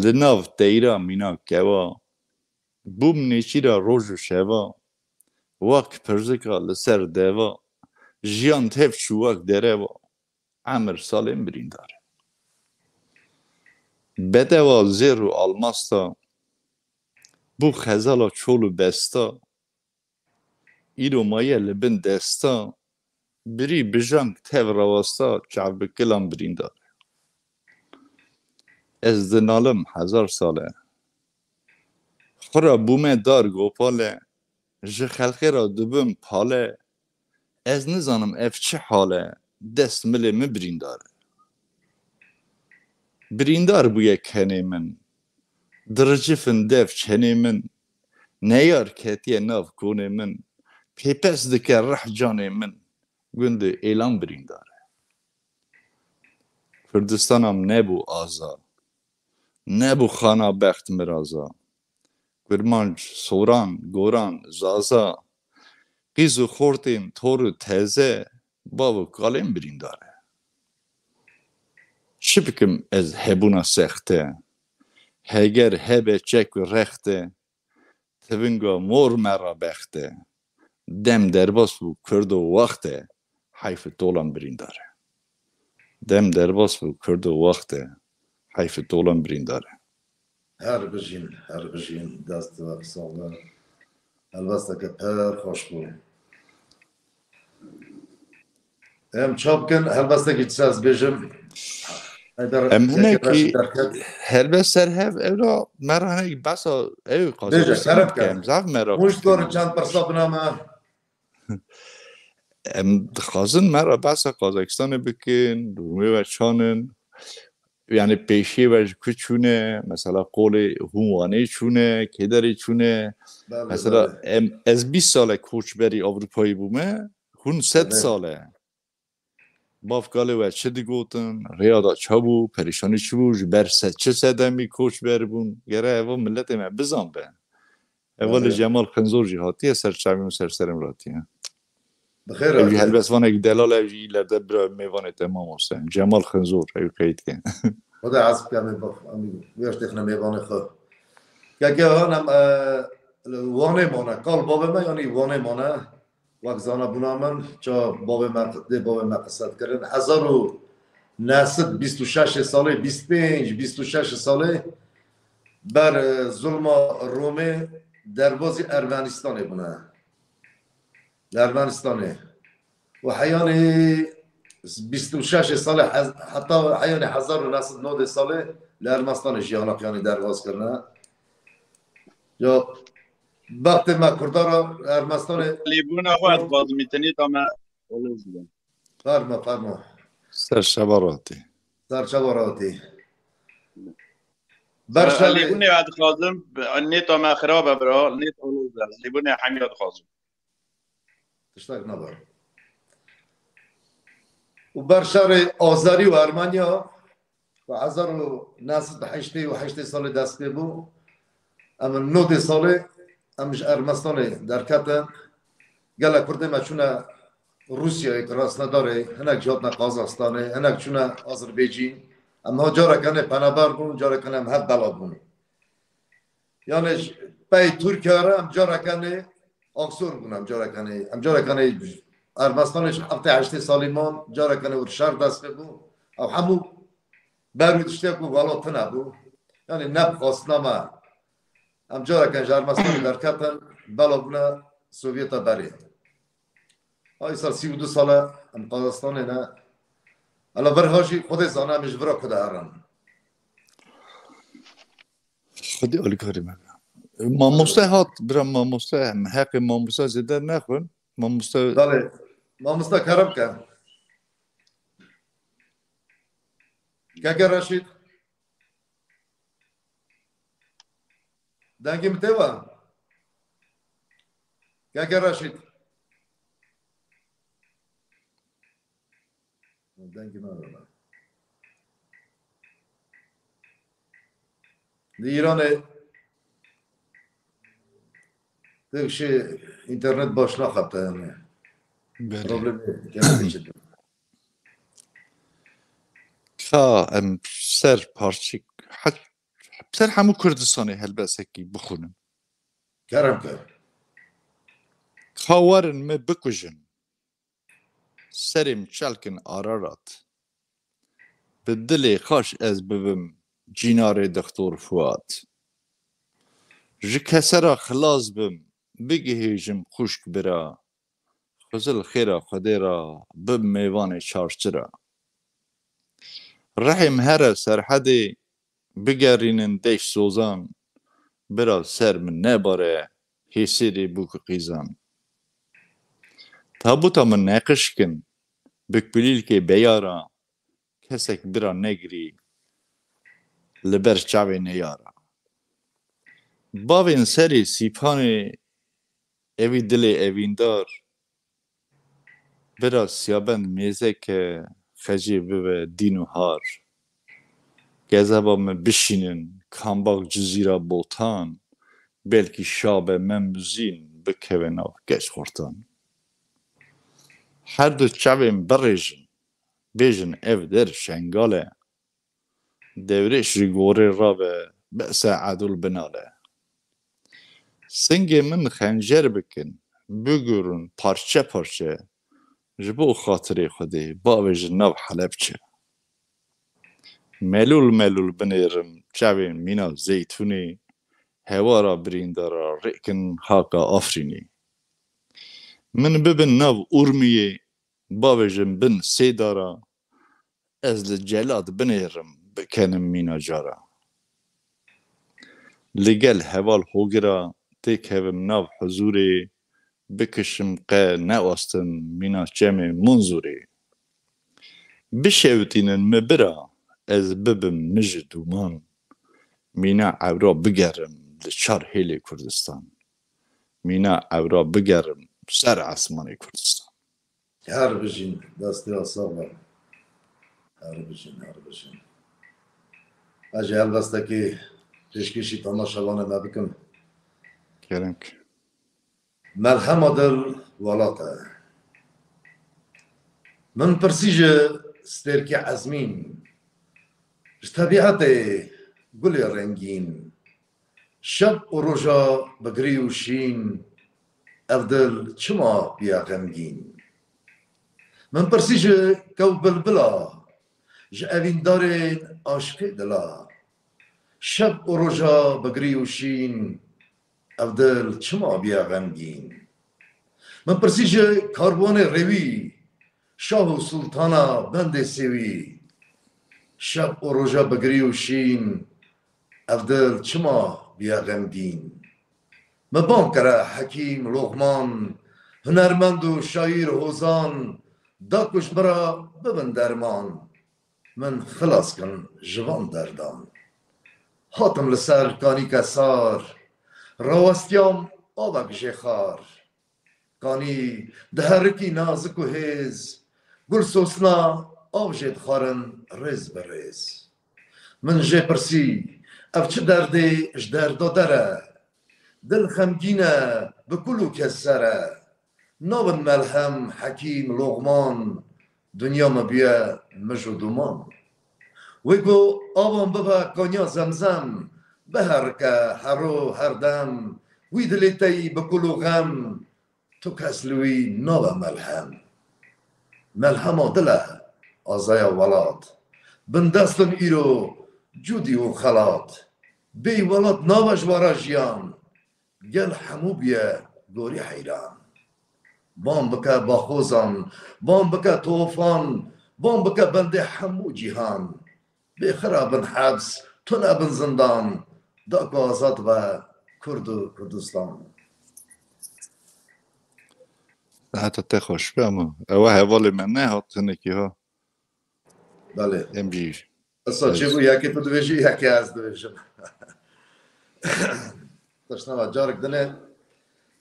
Li nav teyra mîna kewa, bûm nêçîra roj û şeva. Wek pirzika li ser deva, jiyan tev çû wek dereva. Emir salên birîndar e. Bedewa zêr û almasta, bû xezala çol û besta, îro maye li bin desta, birî bijang tev rawasta, çav bi kilan birîndar e. Ez dinalim hezar sal e. Xwe ra bûme dar gopal e, ji xelkê ra dibim pale, ez nizanim ev çi hal e, dest milê min birîndar e. Birîndar bûye kenê min, diricifin dev çenê min, neyar ketiye nav konê min, pêpes dike rih canê min, gundê êlan birîndar e. Kurdistana min nebû aza, nebû xana bext miraza. Kurmanc, Soran, Goran, Zaza, qîz û xortên tor û teze, bav û kalên birîndar e. Çi bikim ez hebûna sexte? Heger hebe çek û rexte, tivinga mor me ra bexte. Dem derbas bû kurdo waxte, heyf û tolan birîndar e. Dem derbas bû kurdo waxte, heyf û tolan birîndar e. Her bijîn, her bijîn, dest we sax be. Helbesteke pir xweş bû. Em ça bikin, helbestekî çi ez bêjim? Em hinekî helbest ser hev, ew ra me re hinek behsa ew qazê Bêje, kerem ke. Em zaf merak Hûn ji dikorin çend pirsa bina me. Em dixwazin me re behsa Qazakistanê bikin, durumê we çan in. Yani pêşiyê we ji ku çûne, mesela qolê hûn Wanê çûne, kê derê çûne. Belê, Mesela belê. Em, ez bîst sal e koçberî Avrupayê bûme, hûn sed Belê. Sal e. Bavkalê we çi digotin, rêya da ça bû, perîşanî çi bû, ji ber se-, çi sedemî koçber bûn, gere eva miletê me bizan be. Eva li Belê. Cemal Xinzor jî hatiye, ser çavên û ser serê min hatiye. Bi xêr Ev jî hatiye. Helbestvanek delal, ev jî îlerde bira mêvanê te mamoste. Cemal Xinzor, ew qeyd ke. Xwedê ez bike em ê bax, em ê wê têxine mêvanê xwe. Keke han em, e, li Wanê mane, qal bavê me yanî Wanê mane. Wek zanabûna min, ça bavê me, dê bavê me qise dikirin. Hezar û neh sed bîst û şeş salê, bîst pênc, bîst û şeş salê ber, e, zulma Romê derbazî Ermenistanê bûne. Li Ermenistanê. Û heyanî bîst û şeş salê hez-, heta heyanî hezar û neh sed nodê salê li Ermenistanê jiyana yanî derbaz kirine. Ya, bextê me Kurda re Ermenistanê Lêbûna xwe ez dixwazim, îtenî ta me oloz bide. Fermo, fermo. Ser şeva ratî. Ser şeva ratî. Ber şevê Lêbûnê ez dixwazim, nêta me xirab e bira, nêt oloz e. Lêbûnê hemiya dixwazim. Tiştek nabe. Û ber şerê Azerî û Ermeniya ku hezar û neh sed û heştê û heştê salê dest pê bû, em nodê salê em ji Ermenistanê derketin. Gelek Kurdê me çûne Rûsyayê, Krasnodarê, hinek jî hatine Qazaxstanê, hinek çûne Azerbêcîn. Em ha careke ne penaber bûn, careke ne em hev bela bûn. Yani ji pey Tirkiye re em carekanê aksor bûn, em carekanê, em carekanê Ermenistanê ji heftê heştê salî man, carekanê wir şer dest pê bû. Ew hemû ber wî tiştê ku galo tune bû. Yani ne bi xwestina me. Em carekan ji Ermenistanê derketin, bela bûne Sovyeta berê. Ay sal sî û du sale em Qazastanê ne. Ela vir ha jî Xwedê zane em ji vira ku de herin. Xwedê alîkarî me be. Mamoste hat, bira mamoste, em heqê mamoste zêde nexwin. Mamoste Belê. Mamoste kerem ke. Keke Reşîd. Dengê min tê we? Keke Reşîd. Dengê min we. Li Îranê tiştê înternet baş naxebite yani. Belê. Problemê internetê çi? Ka em ser parçik, het-, ser hemû Kurdistanê helbesekî bixwînin. Kerem ke. Ka werin me bikujin. Serê min çelkin Ararat. Bi dilê xaş ez bibim cînarê Dextor Fuat. Ji kesera xilas bim, bigihêjim xwişk bira. Xizil xêra Xwedê ra, bim mêvanê çarçira. Rihê min here Serhedê, bigerînin deş sozan, bira ser min nebare, hêsêrê bûk qîzan. Tabuta min neqişkin, bi kulîlkê beyara, kesek bira negirî, li ber çavê neyara. Bavên serê Sîpanê, evî dilê evîndar, bira siyabend mêzeke, xecê bibe dîn û har. Kezeba me bişînin, Kambax, Cizîra, Botan, belkî şabe me muzîn bikeve nav keç xurtan. Her du çavên birêjin, bêjin ev der Şengal e. Dewrêş ji gorê rabe, bese edûl binale. Singê min xencer bikin, bigurin parçe parçe, ji bo xatirê Xwedê bavêjin nav Helebçe. Melûl melûl binêrim çavên mîna zeytûnê, hewara birîndara rêkin haka Afrînê. Min bibin nav Urmiyê, bavêjin bin sê dara, ez li Celad binêrim, bikenim mîna cara. Li gel heval Hogira têkevim nav huzûrê, bikişim qe neastim mîna çemê Munzûrê. Bişewitînin mi bira, ez bibim mij û dûman, mîna ewra bigerim li çar hêlê Kurdistan. Mîna ewra bigerim ser esmanê Kurdistan. Her bijîn, destê we sax be. Her bijîn, her bijîn. Ez jî helbestekê pêşkêşî temaşevanê me bikim. Kerem ki. Melhema dil welat e. Min pirsî ji stêrkê ezmîn, ji tebîetê gulê rengîn, şev û roja bi girî û şîn, ev dil çima bûye xemgîn? Min pirsî ji kew bilbila, ji evîndarên aşiqê dila, şev û roja bi girî û şîn, ev dil çima bûye xemgîn? Min pirsî ji karwanê rêwî, şah û sultana bendê sêwî, şev û roja bi girî û şîn, ev dil çima bûye xemgîn? Me bang kire Hekîm, Loqman, hunermend û şaîr, hozan, da ku ji min re bibin derman, min xilas kin ji van derdan. Hatim li ser kanîke sar, rawestiyam avek jê xar. Kanî diherikî nazik û hêz, gul sosna av jê dixwarin rêz bi rêz. Min jê pirsî, ev çi derdê ji derda der e? Dil xemgîn e, bi kul û keser e. Nabin melhem, hekîm, loqman, dinya me bûye mij û duman. Wê ku avan bibe kanya Zemzem, Biherike hero her dem, wî dilê te yî bi kul û xem, tu kes li wî nabe melhem. Melhema dil e, azaya welat. Bindest in îro cûdî û xelat. Bêyî welat nabe ji we re jiyan. Gel hemû bûye gorî heyran. Bam bike baxozan, bam bike tofan, bam bike bendê hemû cîhan. Bê xira bin heps, tune bin zindan, da ku azad be Kurd û Kurdistan. Heta te xweş be, ama ewa hevalê me nehat hinekî ha. Belê. Em jî Esa çêbû, yekê tu dibêjî, yekê ez dibêjim. Teşnava carek dinê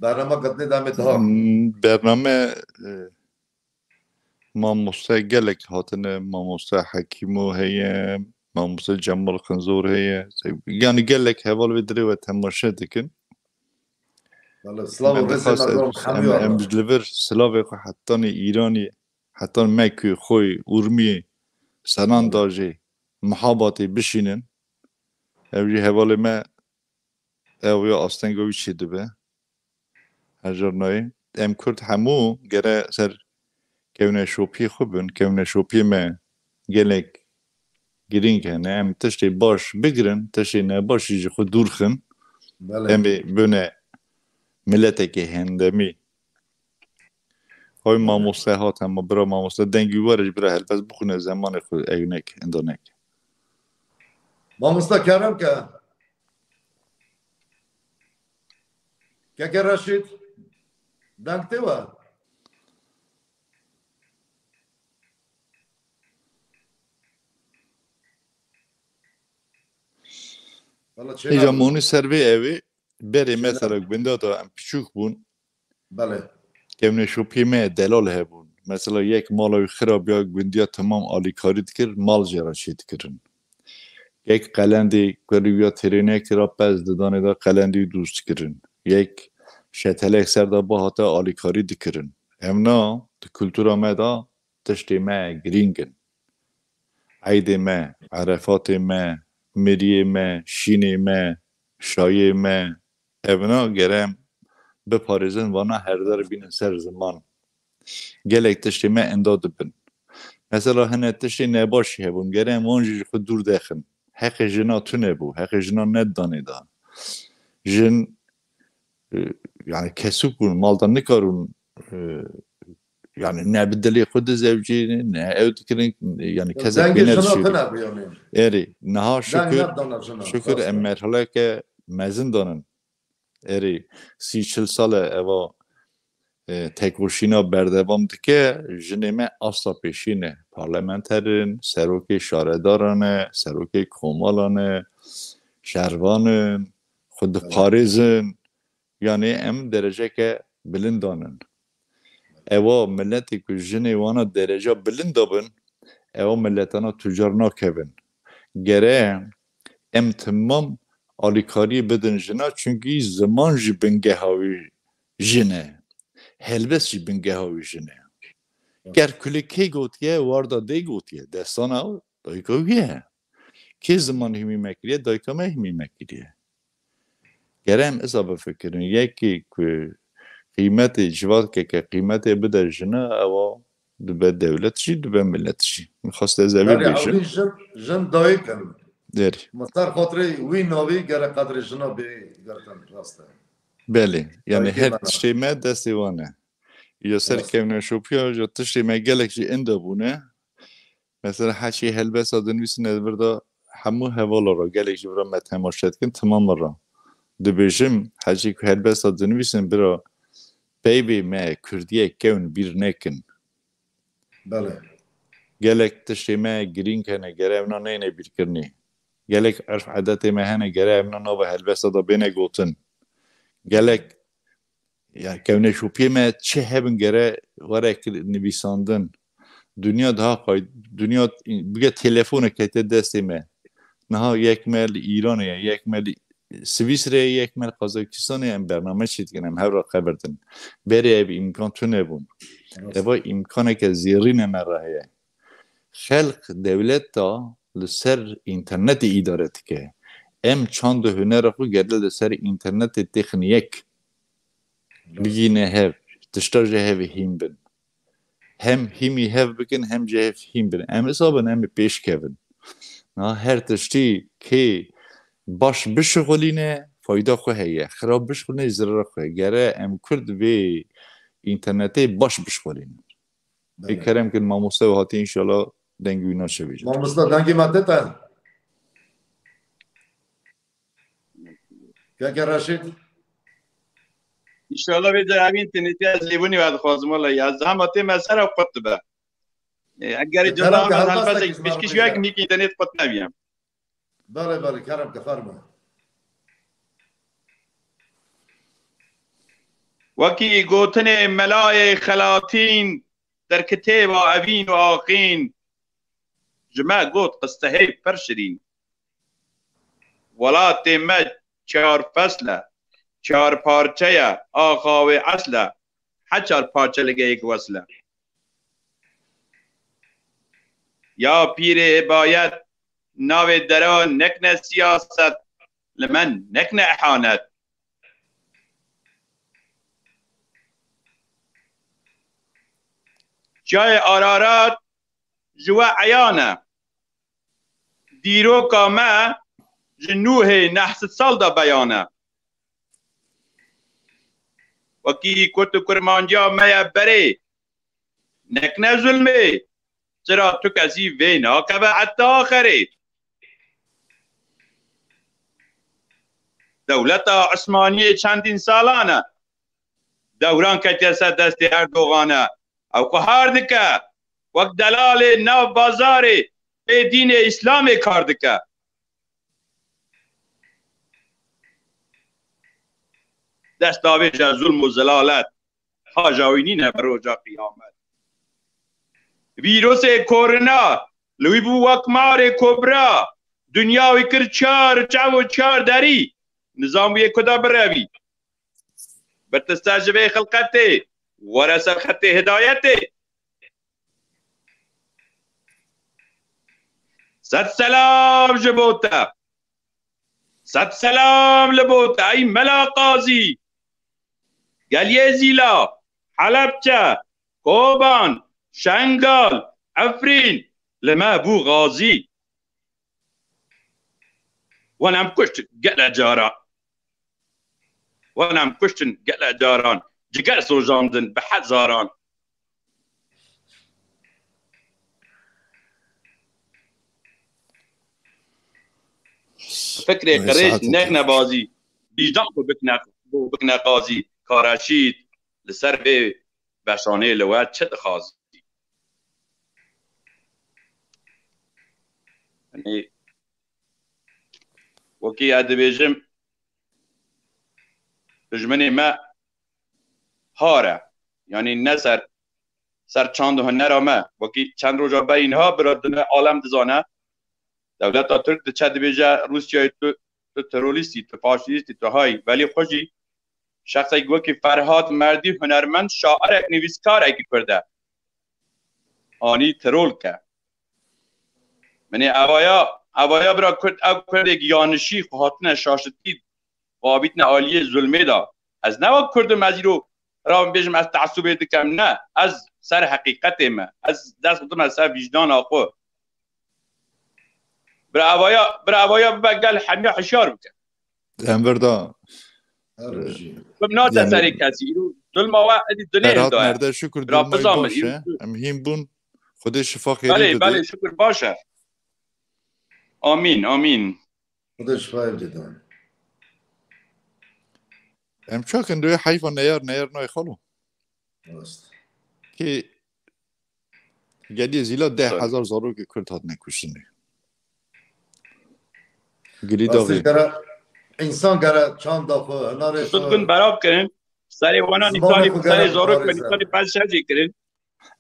bernama qednê demê daha. Hmm, bername, e, mamoste gelek hatine, mamoste Hekîmo heye, mamoste Cemal Xinzor heye. Yani gelek heval vê dirê we temaşe dikin. Belê, silav û rêzê me, em, em, em ji li vir silavê xwe hetanê Îranê, hetan me ku xwe Urmiyê, Senandajê, Mihabatê bişînin. Ev jî hevalê me, ew ya astenga wî çê dibe. Hejar nayê. Em Kurd hemû gere ser kewneşopiyê xwe bin. Kewneşopiyê me gelek girîng hene. Em tiştê baş bigirin, tiştê nebaş jî ji xwe dûr xin. Belê. Em ê bine miletekê hendemî. Hoy mamoste hat hema, bira mamoste, dengî were ji bira helbest bixwîne, zemanê xwe ew neke, enda neke. Mamoste kerem ke. Keke Reşîd, deng tê we? Valla çêna Hêja bû. Monî ser vê ew ê, berê Çêna. Mesela gundiya da em piçûk bûn. Belê. Kevneşopiyê me delal hebûn. Mesela yek mala wî xirab ya gundiya temam alîkarî dikir, mal jê re çê dikirin. Yek qelendê kurî ya têrênekê re pez didanê de qelendî dûz dikirin. Yek şetelek ser de bihate alîkarî dikirin. Evna di kultura me de tiştê me girîng in. Eydê me, erefatê me, miriyê me, şînê me, şayê me, evna gere em biparêzin, vana herder bînin ser ziman. Gelek tiştê me enda dibin. Mesela hene tiştê nebaşî hebûn, gere em wan jî ji xwe dûr dexin. Heqê jina tune bû, heqê jina nedidanê da. Jin, e, yani kesûk bûn, malda nikarûn, e, yani ne bi dilê xwe dizewcînin, ne ew dikirin, yani kesek pê nedişîrin. Erê, niha şükür, şükür em merhaleke mezin danin. Erê, sî çil sal e eva, e, tekoşîna berdewam dike, jinê me asta pêşî ne. Parlamenter in, serokê şaredaran e, serokê komalan e, şervan in, xwe diparêzin. Yani em dereceke bilind danin. Ewa miletê ku jinê wana dereca bilind dabin, ewa miletana tucar nakevin. Gere em timam alîkariyê bidin jina, çunkî ziman jî bingeha wî jin e. Helbest jî bingeha wî jin e. Kerkulê kê gotiye, warda dê gotiye, destana dayika wî ye. Kê ziman hîmî me kiriye, dayika me hîmî me kiriye. Gere em iza bifikirin, yekê ku qîmetê civakeke qîmetê bide jina, ewa dibe dewlet jî, dibe milet jî. Min xwest ez evê Belê, bêjim. Ewî jin, jin dayik in. Derî. Min ser xatirê wî navî gere qedrê jina bê girtin, rast e. Belê. Yani Dayikê her me ne. Tiştê me destê wan e. Ya ser Rast. Kevneşopiya, ya tiştê me gelek jî enda bûne. Mesela heçî helbesta dinivîsin ez vir de hemû hevala re, gelek ji vir re me temaşe dikin, timama re dibêjim, heçî ku helbesta dinivîsin bira peybê me kurdiyek kewin bîr nekin. Belê. Gelek tiştê me girîng hene, gere evna neyne bîrkirinê. Gelek erf edetê me hene, gere evna nava helbesta da bêne gotin. Gelek, yani kevneşopiyê me çi hebin gere were kir-, nivîsandin. Dinya daha qay-, dinya bige telefonê kete destê me. Niha yek me li Îranê ye, yek me li Swîsreyê, yek me li Qazakistanê, em bername çê dikin, em hev re qebirdin. Berê ev îmkan tune bûn. Rast. Eva îmkaneke zêrîne me re heye. Xelq dewleta li ser înternetê îdare dike. Em çand û hunera xwe gere li ser înternetê têxin yek. Bigîne hev, tişta ji hev hîn bin. Hem hîmî hev bikin, hem ji hev hîn bin. Em hesabin, em ê pêş kevin. Na her tiştî kê baş bişixulîne, fayda xwe heye. Xirab bişixulîne, zirara xwe heye. Gere em Kurd vê înternetê baş bişixulînin. Ê Belê. Kerem kin mamoste û hatî înşallah dengê wî naşevî jî. Mamosta, dengê me te te. Keke Reşîd. Înşallah vê de evîn tenêtî ez lêbûnî we dixwazim wele ya. Ez hema tê me ser ew qut dibe. E, egerê Kerem ceza ke me helbest helbest ek pişkîş wek mîkî tenêt qut nebiyem. Belê, belê, kerem ke fermo. Wekî gotinê melayê xelatîn, derkitêba evîn û aqîn, ji me got qistehê pir şirîn. Welatê me çar fesl e, çar parçe ye, axa wê esl e, heçar parçe li geyek wesl e. Ya pîrê hidayet, navê dera nekne siyaset, li me nekne ihanet. Çiyayê Ararat ji we eyan e. Dîroka me ji nûhê neh sed sal de beyan e. Wekî Kurd û Kurmanciya me ye berê, nekne zulmê, çira tu kesî vê nakeve heta axirê. Dewleta Osmaniyê çendîn salan e. Dewran ketiye ser destê Erdogan e. Ew qihar dike. Wek delalê nav bazarê bê dînê Îslamê kar dike. Destavêja zulm û zelalet. Haja wî nîne bi roja qiyamet. Vîrusê korona li wî bû wek marê kobra. Dinya wî kir çar çav û çar derî. Nizam wî yê ku da birevî. Birtiste ji vê xilqetê, were ser xetê hidayetê. Sed selam ji bo te. Sed selam li bo te, ey Mela Qazî. Geliyê Zîla, Helebçe, Koban, Şengal, Efrîn, li me bû xazî. Wan em kuştin gele cara. Wan em kuştin gele caran. Ciger sojandin bi hezaran. Fikrê Ay, qirêj saetê nekne bazî. Dîjdan xwe bikne, xwe bikne qazî. Ka Reşîd li ser vê beşanê li we çi dixwazî? Yanî, wekî ez dibêjim, dijminê me har e. Yanî ne ser, ser çand û hunera me. Wekî çend roja berî niha bira dine alem dizane. Dewleta Tirk diçe dibêje Rûsyayê tu, tu terorîstî, tu faşîstî, tu hay. Belê xwe jî şexsek wekî Ferhad Merdî hunermend, şairek, nivîskarekî Kurd e. Anî teror ke. Min ê evaya, evaya bira Kurd, ev Kurdek yanişî xwe hatine şaşitî, xwe avîtine aliyê zulmê de. Ez ne wek Kurd im, ez îro rawim bêjim ez teessubê dikem. Ne, ez ser heqîqetê me. Ez dest dime ser vîcdana xwe. Bira evaya, bira evaya bibe gel hemiya hişyar bike. Em vir da. Her bijî. Bi nate Yani serê kesî. Îro zulma we edî dinê Ferhat hinda ye. Merde şükür Bira durmayı bizamin, baş îro e. Em hîn bûn. Xwedê şifa xêrê Belê, bide. Belê, şükür baş e. Amîn, amîn. Xwedê şifayê bide. Em çakin doyê heyfa neyar, neyar nayê xalo. Rast. Ki Geliyê Zîla deh hezar zarokê Kurd hatine kuştinê. Girî Rastî daxê. Gere, însan gere çanda xwe, hunarê xwe, Tutbin berav kirin, serê wana zimanê nîsanî, xwe serê gere zarok bixwarê me ser. Nîsanî pez şer jî kirin.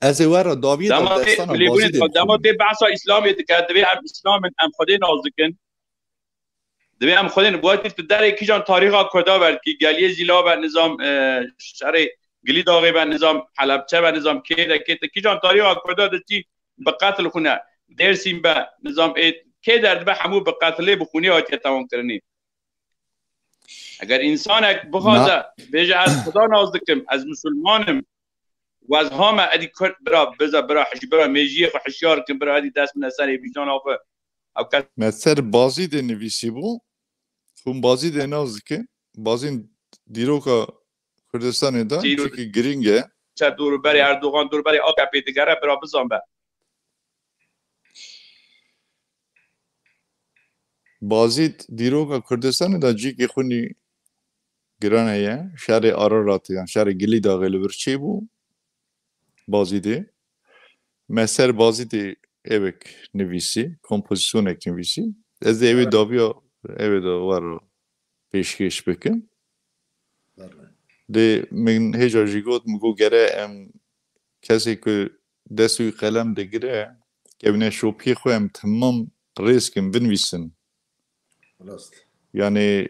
Ez ê we re dawiyê de Dema tê destana lêbûnê bazî dê dixwe, dema bixwînim. Tê behsa Îslamê dike, divê em Îslam in, em Xwedê nazikin. Divê em xwedên, wekî tu derê kîjan tarîxa Kurda ber dikî, Geliyê Zîla be nizam, e, şerê Gilî Daxê be nizam, Helebçe be nizam, kê de kê te kîjan tarîxa Kurda diştî bi qetil xwine, Dêrsîm be nizam, ê kê derdibe hemû bi qetilê, bi xûnê hatiye tewamkirinê. Eger însanek bixwaze bêje, ez Xuda nas dikim, ez misilman im, û ez hame edî Kurd, bira, biza, bira, hej-, bira, mêjiyê xwe hişyar kim, bira, edî dest bine serê vîjana xwe. Ew kes Me ser Bazîdê nivîsîbû. Hûn Bazîdê nas dikin. Bazîn dîroka Kurdistanê de Dîro- cihekî girîng e. Çe dûrûberê Erdogan, dûrûberê A K P digere, bira bizan be. Bazîd dîroka Kurdistanê de cihekî xwînî giran heye. Şerê Araratê yan şerê Gilîdaxê li vir çêbû. Bazîdê. Me ser Bazîdê evek nivîsî, kompozîsyonek nivîsî. Ez ê evê dawiya evê de we re pêşkêş bikim. Lê min hêja jî got, min got gere em kesê ku dest wî qelem digire, kevneşopiyê xwe em temam rêz kin, binivîsin. Rast. Yani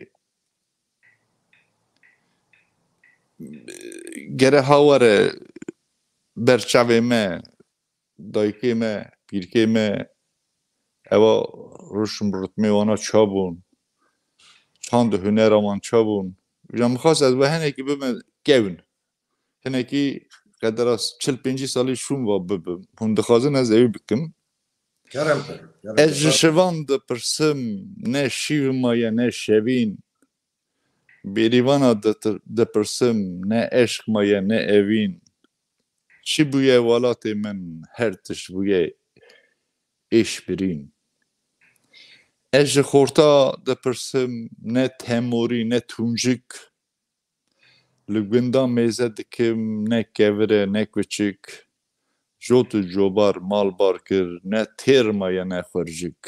gere ha were ber çavê me, dayikê me, pîrkê me, eva ruşm rutmê wana ça bûn, çand û hunera wan ça bûn. Ya min xwest ez we hinekî bime kevn. Hinekî qedera çil pêncî salî şûn va bibim. Hûn dixwazin ez ewî bikim. Kerem kir, kerem kir. Ez ji şivan dipirsim, ne şîv maye, ne şevîn. Bêrîvana ditir-, dipirsim, ne eşq maye, ne evîn. Çi bûye welatê min, her tişt bûye êşbirîn. Ez ji xorta dipirsim, ne temorî, ne tûncik. Li gunda mêze dikim, ne kevir e, ne kuçik. Jot û cobar malbar kir, ne têr maye, ne xurcik.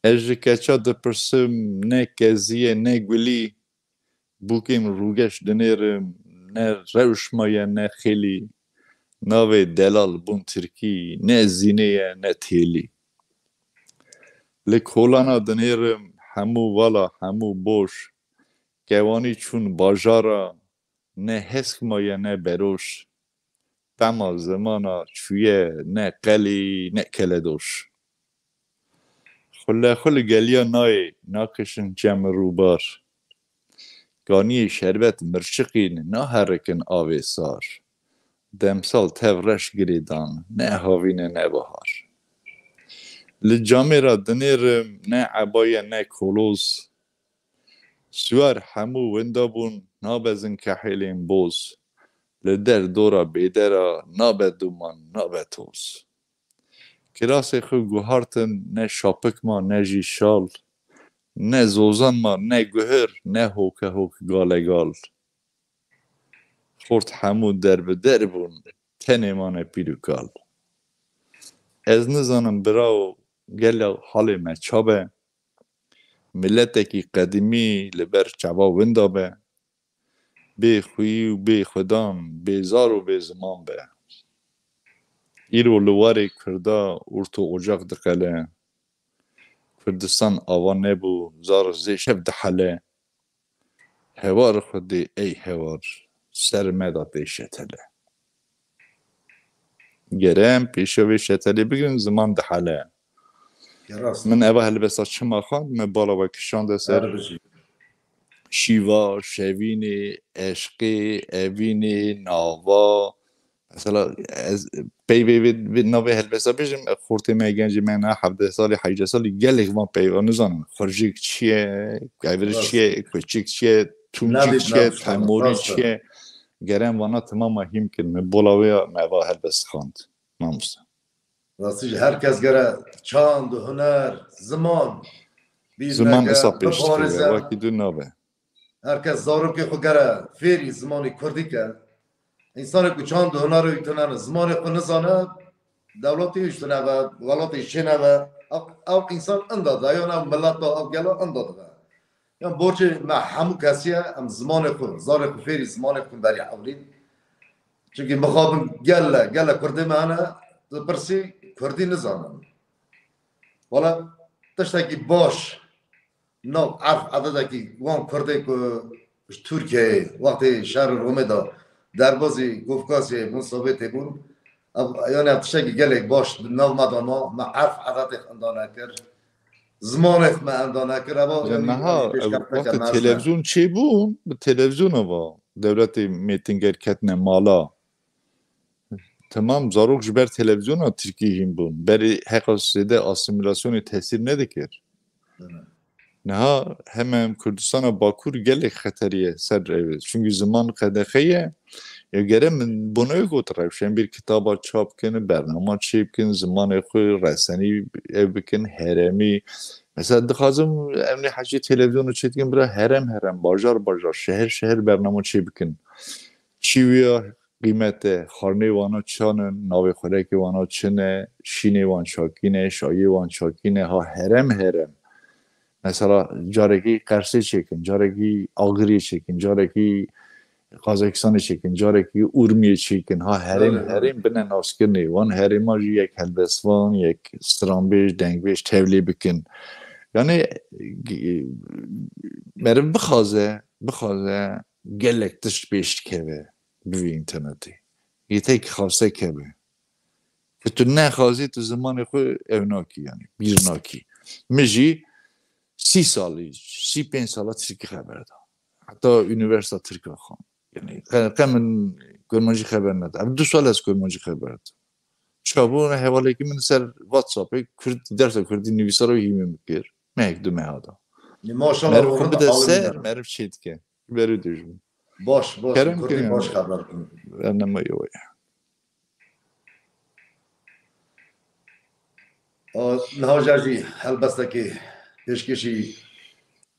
Ez ji keça dipirsim, ne kezî ye, ne gulî. Bûkên rûgeş dinêrim, ne rewş maye, ne xêlî. Navê delal bûn tirkî, ne zînê ye, ne têlî. Li kolana dinêrim, hemû vala, hemû boş. Kewanî çûn bajara, ne hesk maye, ne beroş. Tema zimana çûye, ne qelî, ne keledoş. Xulexul geliya nayê, nakişin çem û rûbar. Ganiyê şerbet mirçiqîn, naherikin avê sar. Demsal tev reş girêdan, ne havîne, ne bahar. Li camêra dinêrim, ne ebaye, ne koloz. Siwar hemû winda bûn, nabezin kehêlên boz. Li der dora bêdera, nabe duman, nabe toz. Kirasê xwe guhartin, ne şapik ma, ne jî şal. Ne zozan ma, ne guhir, ne hoke hok, gale gal. Xort hemû der bi der bûn, tenê mane pîr û kal. Ez nizanim birawo, gelo halê me ça be? Miletekî qedîmî li ber çava winda be. Bê xwî û bê xudan, bê zar û bê ziman be. Îro li warê Kurda orto ocak diqele. Kurdistan ava nebû, zar zê şev dihele. Hewar Xwedê ey hewar, ser me de tê şetele. Gere em pêşiya vê şetelê bigirin, ziman dihele. Ya rast. Min eva helbesta çima xwend, me bala we kişande ser. Her bijî. Şîva, şevînê, eşqê, evînê, nava. Mesela ez peyvê vê, vê navê helbesta bêjim, xortê me gencê me na hevdeh salî, hejdeh salî gelek van peyva nizanin. Xurcik çi ye, kevir çi ye, kuçik çi ye, tûncik çi ye, temorî çi ye. Gere em vana timama hîm kin. Me bola wê ya me va helbest xwend. Mamoste. Rastî jî her kes gere çand û huner, ziman, ziman îsa pêş dikeve, wekî dû nabe. Her kes zarokê xwe gere fêrî zimanê kurdî ke. Însanê ku çand û hunerê wî tune ne, zimanê xwe nizane, dewletê wî ji tune ve, welatê şê neve. Ew, ew însan inda de, yan ew mileta, ew gela inda dive. Yan borcê me hemû kesî ye, em zimanê xwe, zarê xwe fêrî zimanê xwe berî ewrîn. Çimkî mixabin gele, gele kurdê me hene, dipirsî kurdî nizanin. Wala tiştekî baş, nav erf ededekî wan kurdê ku ji Tirkiyeyê wextê şer Romê de derbazî Kofkasyayê bûn, Sovyetê bûn, Ev, yani ev tiştekî gelek baş di nav me de ma, me erf edetê xwe enda nekir. Zimanê xwe me enda nekir. Ev, Ya yani, niha, yani, ev pêşkefte wextê ke me televizyon çêbûn, bi televizyona va dewletê mêtingel ketine mala. Temam, zarok ji ber televizyona Tirkî hîn bûn. Berê heqa zêde asîmîlasyonê tesîr nedikir. Evet. Niha heme em Kurdistana Bakur gelek xeterî ye ser rewê. Çunkî ziman qedexe ye. Ya gere min bona wê got rewşenbîr kitaba çap bikin, bernama çêbikin, zimanê xwe resenî ev bikin, heremî. Mesela dixwazim em nê hecî televizyonu çêdikin bira herem herem, bajar bajar, şehir şehir bernama çêbikin. Çi wiya qîmete, xarnê wana çan in, navê xwelekê wana çi ne, şînê wan çakî ne, şayiyê wan çakî ne, ha herem herem. Mesela carekî Qersê çêkin, carekî Agiriyê çêkin, carekî Qazakistanê çêkin, carekî Urmiyê çêkin, ha herêm Doğru, doğru. herêm bine naskirinê. Wan herêma jî yek helbestvan, yek stranbêj, dengbêj tevlê bikin. Yani, g-, meriv bixwaze, bixwaze gelek tişt pêş dikeve bi vî înternetê. Yê tek xaste keve. Ke tu nexwazî, tu zimanê xwe ew nakî, yani bîr nakî. Min jî sî salî, sî pênc sala tirkî xeber da. Heta unîversîta tirka xwend. Yani qe, qe min kurmancî xeber neda. Ev du sal ez kurmancî xeber da. Çabû hevalekî min ser WhatsAppê kurd, dersa kurdî nivîsara wî hîmê min kir. Mehek du meha da. Maşallah, meriv xwe bide ser, meriv çê dike. Berê dijmin. Baş, baş, Kerem kurdî kirin. Baş xeber kin. Bernama yoy. A, niha jî helbestekî pêşkêşî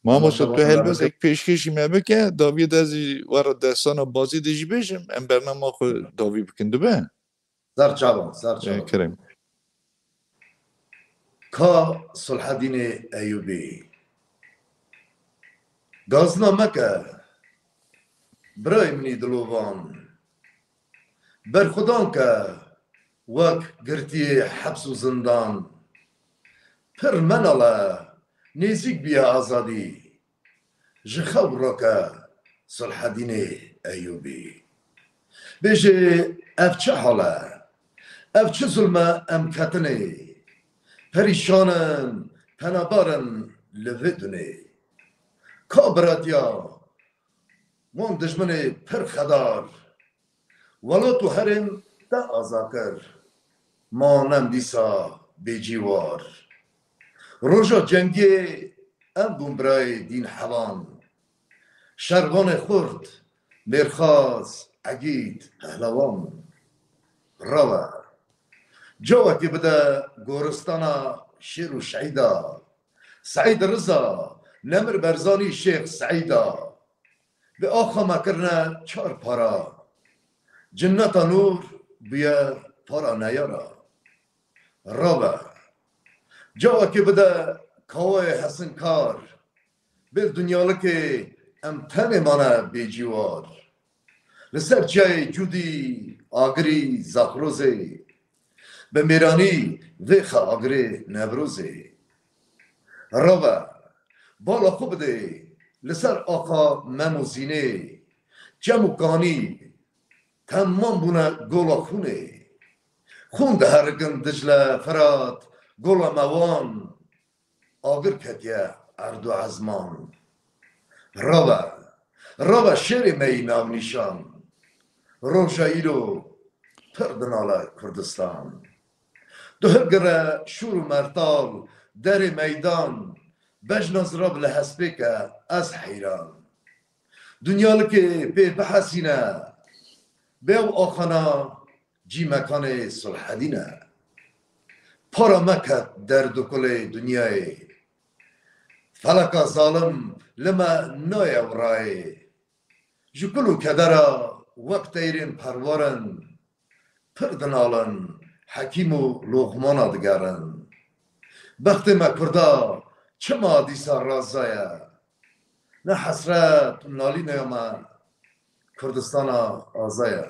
Mamosta, tu helbestek pêşkêşî me bike, daviyê de ez jî were destana bazî de jî bêjim, em bernama xwe dawî bikin, dibe? Ser çavan, ser çavan. Kerem. Ka Sulhedînê Eyûbî. Gazna meke, birayê min î dilovan. Berxwedan ke wek girtiyê heps û zindan. Pir menale, nêzîk bûye azadî. Ji xew rake Sulhedînê Eyûbî. Bêje, ev çi hal e? Ev çi zulm e em ketinê? Perîşan in, penaber in li vê dunê. Ka biratiya wan dijminê pir xedar. Welat û herêm te aza kir. Ma nem dîsa bêcîwar. Roja cengê em bûn birayê dîn hevan. Şervanê xurt, mêrxas, egîd, pehlewan. Rawe. Cawekê bide goristana şêr û şehîda. Seîd Riza, Nemir Berzanî, Şêx Seîda. Bi axa me kirine çar para. Cinneta nûr bûye para neyara. Rabe. Cawekê bide kawayê hesinkar. Bêl dunyalikê em tenê mane bêcîwar. Li ser çiyayê Cûdî, Agirî, Zaxrozê. Bi mêranî vêxe Agirê Newrozê. Rabe, bala xwe bidê li ser axa Mem û Zînê, Çem û Kanî temam bûne gola xûnê. Xûn diherikin Dicle, Firat, gola me wan, agir ketiye erd û ezman. Rabe, rabe şêrê me yî navnîşan. Roja îro pir dinale Kurdistan. Duhilgire şûr û mertal, derê meydan, bejna zirav li hespê ke ez heyran. Dunyalikê pê bihesîne, bêw axana cî mekanê Sulhedîn e. Para me ket derd û kulê dinyayê. Feleka zalim li me nayê ew rayê. Ji kul û kedera wek teyrên perwar in, pir dinalin, Hekîm û Loqmana digerin. Bextê me Kurda çima dîsa raza ye? Ne hesret û nalîna me Kurdistana aza ye.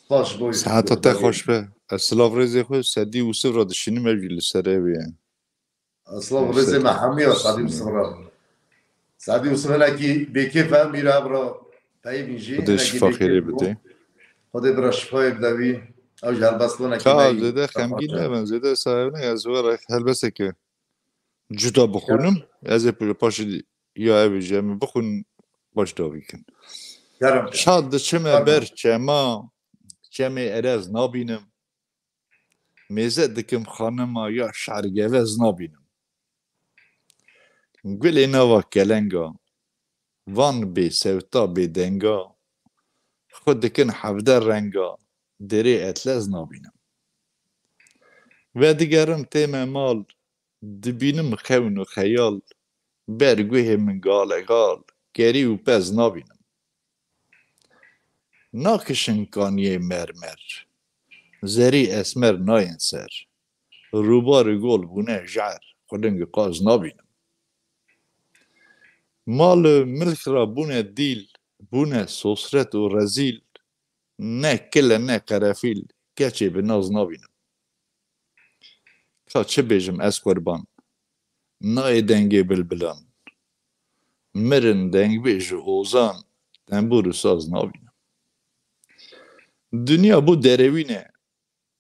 Spas ji bo Seheta te xweş be. Ez silav rêzê xwe Sedî Ûsif re dişînim, ev jî li ser ew ye. Silav û rêzê me hemiya Sedî Ûsif re. Sedî Ûsif hinekî bêkêf e, mîra ev re peyivîn jî. Xwedê şifa xêrê bidê. Xwedê bira şifayê bide wî. Ew ji helbestvanekî Ka me yî. Zêde xemgîn nebin, zêde sahiv ne, ez were helbestekê cuda bixwînim. Ez ê pir paşê ya ev jî em bixwînin, baş davî kin. Kerem ke. Şad diçime Kerem. Ber çema, çemê erez nabînim. Mêze dikim xanima ya şergevez nabînim. Gulê nava kelenga, van bê sewta bê denga, xwe dikin hevde renga, derê etlez nabînim. Vedigerim tême mal, dibînim xewn û xeyal, ber guhê min galegal, kerî û pez nabînim. Nakişin kaniyê mermer, zerî esmer nayên ser, rûbar û gol bûne jer, quling û qaz nabînim. Mal û milk ra bûne dîl, bûne sosret û rezîl, ne kile ne qerefîl, keçê bi naz nabînim. Ka çi bêjim ez qurban, nayê dengê bilbilan. Mirin dengbêj û ozan, tembûr û saz nabînim. Dinya bû derewîne,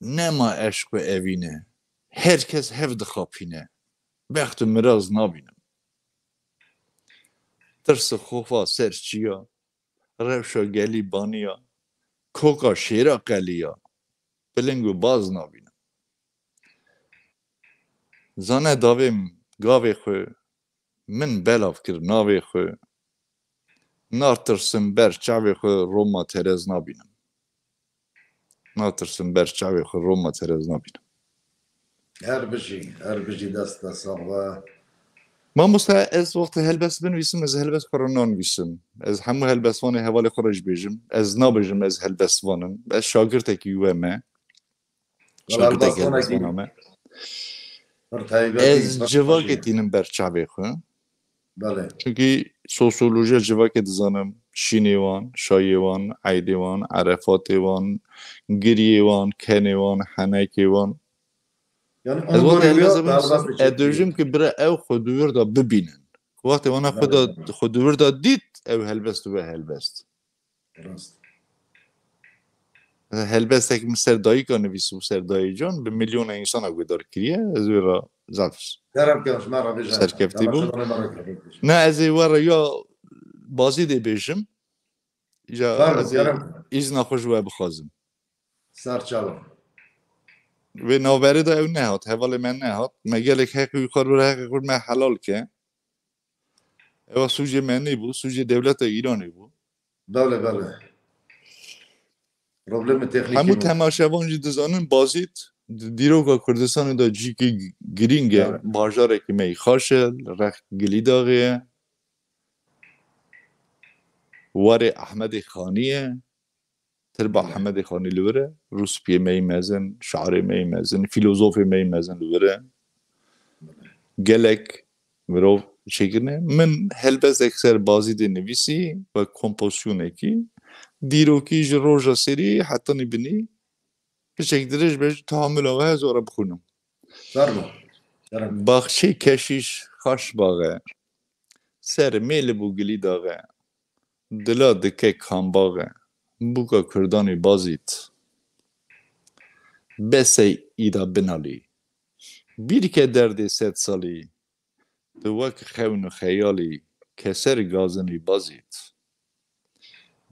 nema eşq û evîne. Her kes hev dixapîne, bext û miraz nabînim. Tirs û xofa ser çiya, rewşa gelî baniya, koka şêra qeliya, piling û baz nabînim. Zane davêm gavê xwe, min belav kir navê xwe. Natirsim ber çavê xwe roma terez nabînim. Natirsim ber çavê xwe roma terez nabînim. Her bijî, her bijî, dest te sax be. Mamoste, ez wextê helbest binivîsim, ez helbest xwe re nanivîsim. Ez hemû helbestvanê hevalê xwe re jî bêjim. Ez nabêjim ez helbestvan im. Ez şagirtekî we me. Wala Şagirtek helbestvanekî helbestvan ame. Pir taybetî, Ez pir civakê taybetî. Tînim ber çavê xwe. Belê. Çunkî sosyolojiya civakê dizanim. Şînê wan, şayê wan, eydê wan, erefatê wan, giriyê wan, kenê wan, henekê wan. Yani Ez wextê helbest dibim, ez dibêjim ki bira ew xwe di wir de bibînin. Wextê wana xwe da, Belê. Xwe di wir de dît, ew helbest dibe helbest. Rast. Helbestek min ser dayika nivîsî û ser dayê can bi milyona însana guhdar kiriye, ez wê re zaf Kerem ke ji me re bêje. Serkeftî bûm. Ne, ez ê we re ya Bazîdê bêjim, ya Fermo, ez ê kerem. Îzna xwe ji we bixwazim. Ser çawa. Wê navberê de ew nehat, hevalê me nehat. Me gelek heqê wî xwar were, heqê xwe me helal ke. Ewa sûcê me nîbû, sûcê dewleta Îranê bû. Belê, belê. Problemê teknîkî Hemû bû. Temaşevan jî dizanin Bazîd di dîroka Kurdistanê de cîkî girîng e. Evet. Bajarekî me yî xaş e, li rex Gilîdaxê ye. Warê Ehmedê Xanî ye. Tirba Evet. Ehmedê Xanî li wir e. Rûspiyê me yî mezin, şairê me yî mezin, fîlozofê me yî mezin li wir e. Gelek mirov çêkirine. Min helbestek ser Bazîdê nivîsî wek kompozisyonekî. Dîrokî ji roja serî hetanî binî. Piçek dirêj be ji tahamula we ez ora bixwînim. Fermo. Kerem. Baxçê keşîş xaş bax e. Ser mêl bû gilî dax e. Dila dike kambax e. Bûka kurdanî Bazîd. Bes e îda binalî. Bîr ke derdê sed salî. Tu wek xewn û xeyalî, keser gazinî Bazîd.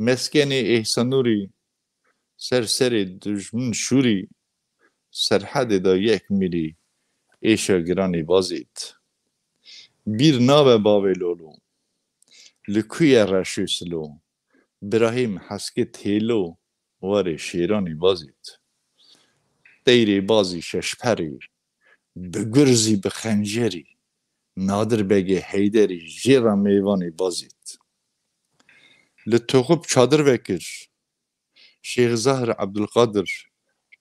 Meskenê Îhsanûrî, ser serê dijmin şûrî, serhedê de yek mîrî, êşa giranî Bazîd. Bîr nabe bavê Lolo, li ku ye reşê silo, Birahîm Heskê Têlo, warê şêranî Bazîd. Teyrê bazî şeşperî, bi gurzî bi xencerî, Nadir Begê Heyderî jê re mêvanî Bazîd. Li Toxip çadir vekir, Şêx Zahr Ebdulqadir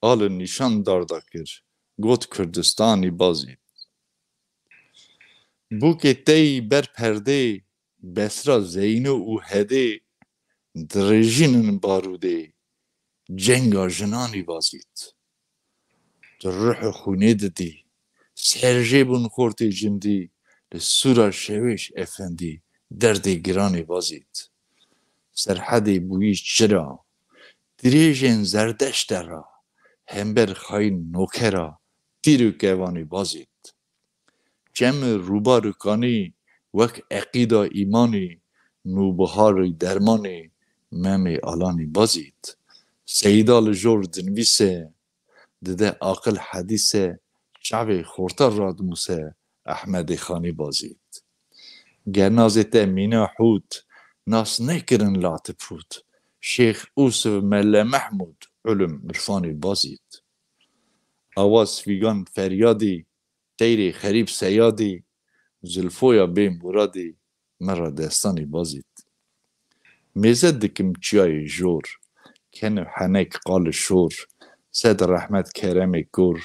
a li nîşan darda kir, got Kurdistanî Bazîd. Bûkê tey ber perdê, Besra Zeyno û Hedê, dirêjînin barûdê, cenga jinanî Bazîd. Tu ruh û xûnê didî, serjê bûn xortê cindî, li sûra Şewêş Efendî, derdê giranî Bazîd. Serhedê bûyî çira, Dirêjên Zerdeşte ra, hember xayîn nokera, tîr û kevanî Bazîd. Çem û rûbar û kanî, wek eqîda îmanî, nûbihar û dermanî, Memê Alanî Bazîd. Seyda li jor dinvîse, dide aqil hedîse, çavê xorta radimûse, Ehmedê Xanî Bazîd. Gernazê te mîna hût, nas nekirin latipût, Şêx Ûsiv Melle Mehmûd, ulim irfanî Bazîd. Awaz fîgan feryadî, teyrê xerîb seyadî, Zulfoya bê muradî, min ra destanî Bazîd. Mêze dikim çiyayê jor, ken û henek qal û şor, sed rehmet keremê kor,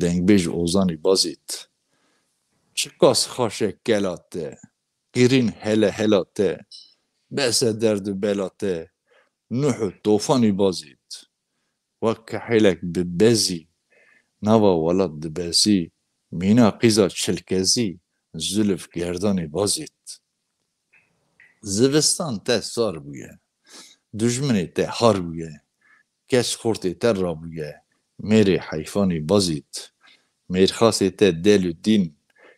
dengbêj ozanî Bazîd. Çiqas xaş e kela te, qîrîn hele hela te, bes e derd û bela te, Nuh û Tofanî Bazîd. Wek kehêlek bi bezî, nava welat dibezî, mîna qîza çilkezî, Zulf Gerdanî Bazîd. Zivistan te sar bûye, dujminê te har bûye, keç xortê te rabûye, mêrê heyfanî Bazîd. Mêrxasê te del û dîn,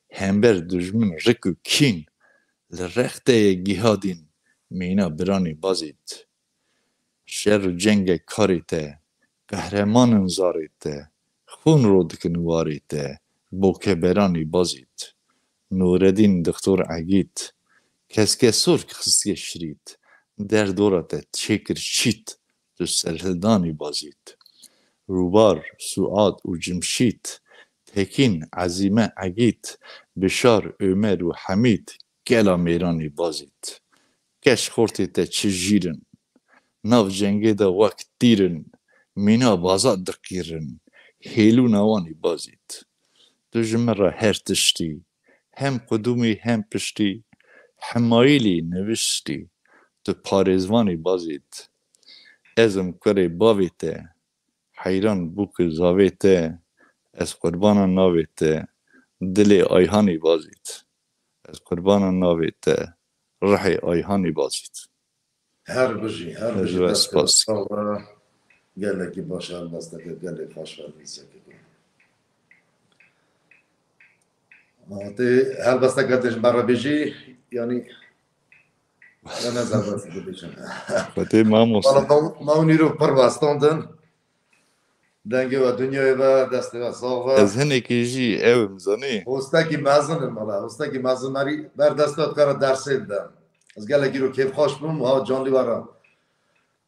hember dujmin rik û kîn, li rex te ye gihadîn, mîna biranî Bazîd. Şer û cenge karê te, qehreman in zarê te, xûn rodikin warê te, bokeberanî Bazîd. Nûredîn Dixtor Egîd, keskesor xistiye şirît, derdora te çêkir çît, tu serhildanî Bazîd. Rûbar, Suad û Cimşît, Tekîn, Ezîme, Egîd, Bişar, Omer û Hemîd, kela mêranî Bazîd. Keç xortê te çi jîr in, nav cengê de wek tîr in, mîna baza diqîrin, hêlûna wan î Bazîd. Tu ji min re her tiştî, hem qudûmî hem piştî, hemayîlî niviştî, tu parêzvanî Bazîd. Ez im kurê bavê te, heyran bûk û zavê te, ez qurbana navê te, dilê Ayhanî Bazîd. Ez qurbana navê te, rihê Ayhanî Bazîd. Her bijî, her Ez bijî, we destê we spas dikim. Sax be. Gelekî baş helbesteke, gelek xweş helbesteke. Tê helbesteke dê ji me re bêjî, yanî, ya ne zehmet dibêjim. Xwedê mamoste. Wala ma, ma û nîro pir westandin. Dengê we dinyayê be, destê we sax be. Ez hinekî jî ew im, zanî. Hostekî mezin im, wala, hostekî mezin merî ber destê we dikare dersê bide. Ez gelekî ro kêfxweş bûm, ha canlî we re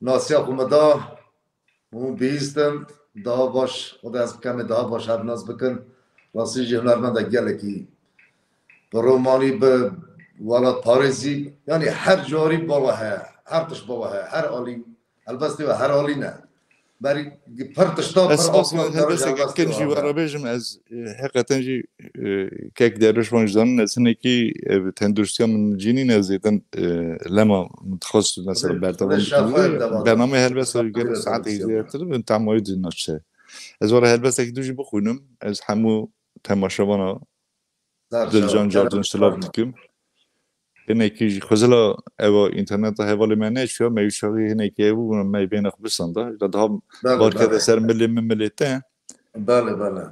nasiya xwe me da. Hûn bihîstin, daha baş, Xwedê ez bikemê daha baş hev nas bikin. Rastî jî hunermendek gelekî bi romanî, bi welatparêzî, yanî her carî bawe heye, her tişt bawe heye, her alî, helbestê we her alî ne. Berî pir tişta pir. Ez spas helbesteke kin jî we re bêjim, ez, e, heqeten jî, e, kek Derwiş wan jî zanin, ez hinekî, e, tenduristiya min cî nîne, ez zêden, e, lema min dixwest mesela berdewam bikim. Bernameyê helbesta gelek saetek zêdetir bin, temayî dî naçe. Ez were helbestekî dû jî bixwînim. Ez hemû temaşevana Dilcan Cardin silav dikim. Hinekî jî xwezila ewa înterneta hevalê me neçûya, me wî çaxî hinekî ew bû, me bêne xwe bisanda. Îta daha bar kete ser milê min, milê te. Belê, belê.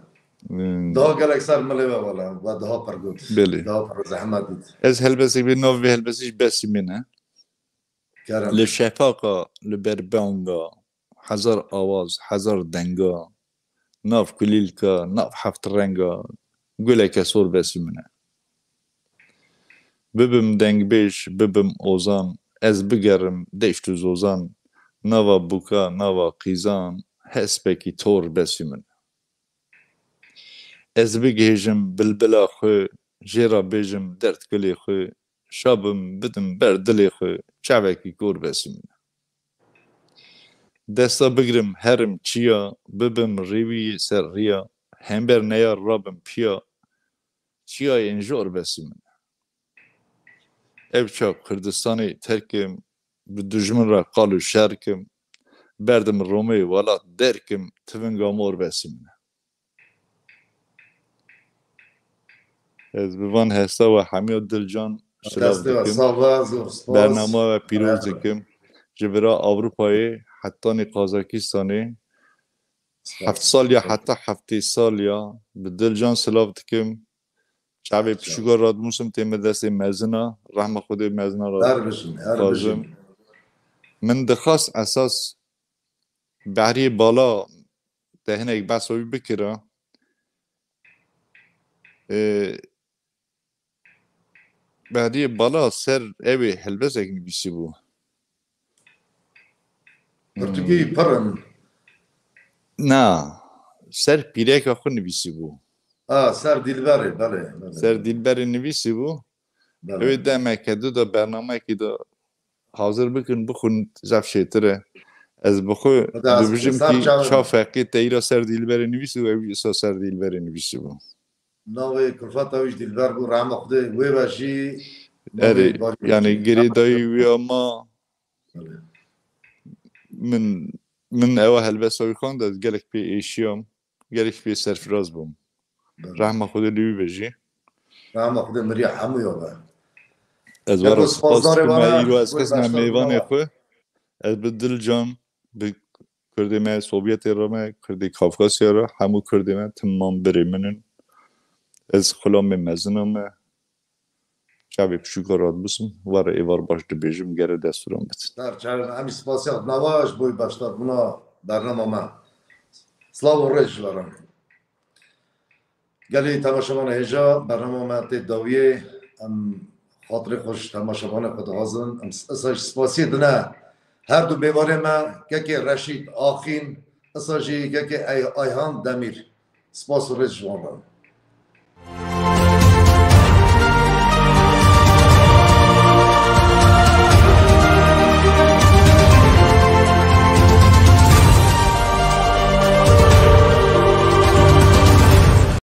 Hmm. Daha gelek ser milê we wala, we daha pir got. Belê. Daha pir zehmet dît. Ez helbestek bê, nav vê helbestî jî Besî min e. Kerem. Li şefaqa, li ber banga, hezar awaz, hezar denga, nav kulîlka, nav heft renga, guleke sor Besî min e. Bibim dengbêj, bibim ozan, ez bigerim deşt û zozan, nava bûka, nava qîzan, hespekî tor Besî min e. Ez bigihêjim bilbila xwe, jê re bêjim derd kulê xwe, şa bim, bidim ber dilê xwe, çavekî kor Besî min e. Desta bigrim herim çiya, bibim rêwî ser riya, hember neya rabim piya, çiyayên jor Besî min e. Ev çax Kurdistanê terkim, bi dujmin re qal û şer kim, berdim Romê welat derkim, tivinga mor Besî min e. Ez bi van hesta we hemiya Dilcan silav dikim. Bernama we pîroz dikim. Ji vira Ewropayê hetanî Qazakistanê. Heft sal ya heta heftê sal ya bi dil can silav dikim. Çavê piçûka Radmusim tê min destê mezina. Rehma Xwedê mezina Radmusim. Min dixwast esas Behriyê Bala te hinek behsa wî bikira. Ee, Behriyê Bala ser ew ê helbestek nivîsîbû. Pirtûkî pir in. Na, ser pîreka xwe nivîsîbû. A, ser Dîlberê, belê, belê. Ser Dîlberê nivîsîbû. Belê. Ew ê demeke du de bernamekî de hazir bikin, bixwin zaf şêtir e. Ez bi xwe dibijim kî ça feqî teyra ser Dîlberê nivîsîbû, ew îsa ser Dîlberê nivîsîbû. Navê kulfeta wî jî Dîlber bû, rehma Xwedê wê ve jî. Erê, yani girêdayî wî ama min, min ewa helbesta wî xwend, ez gelek pê êşiyam, gelek pê serfiraz bûm. Rehma Xwedê li wî be jî. Rehma Xwedê miriya hemûya be. Ez were spas dikim, me îro ez xistine mêvanê xwe. Ez bi dil can, bi Kurdê me Sovyetê re me, Kurdê Kafkasya re, hemû Kurdê me, timman birê min in. Ez xulamê mezina me. Çavê piçûka radibûsim, were êvar baş dibêjim, gere destûran bidin. Ser çav, em spasiya nawa ji bo beşdarbûna bernama me. Slav û rêz ji we re. Gelî temaşevanê hêja, bernama me tê dawiyê, em xatirê xwe ji temaşevanê xwe dixwazin. Em s-, esa jî spasiyê dine her du mêvanê me, kekê Reşîd Axîn, esa jî kekê Ey-, Ayhan Demîr. Spas û rêz ji wan re.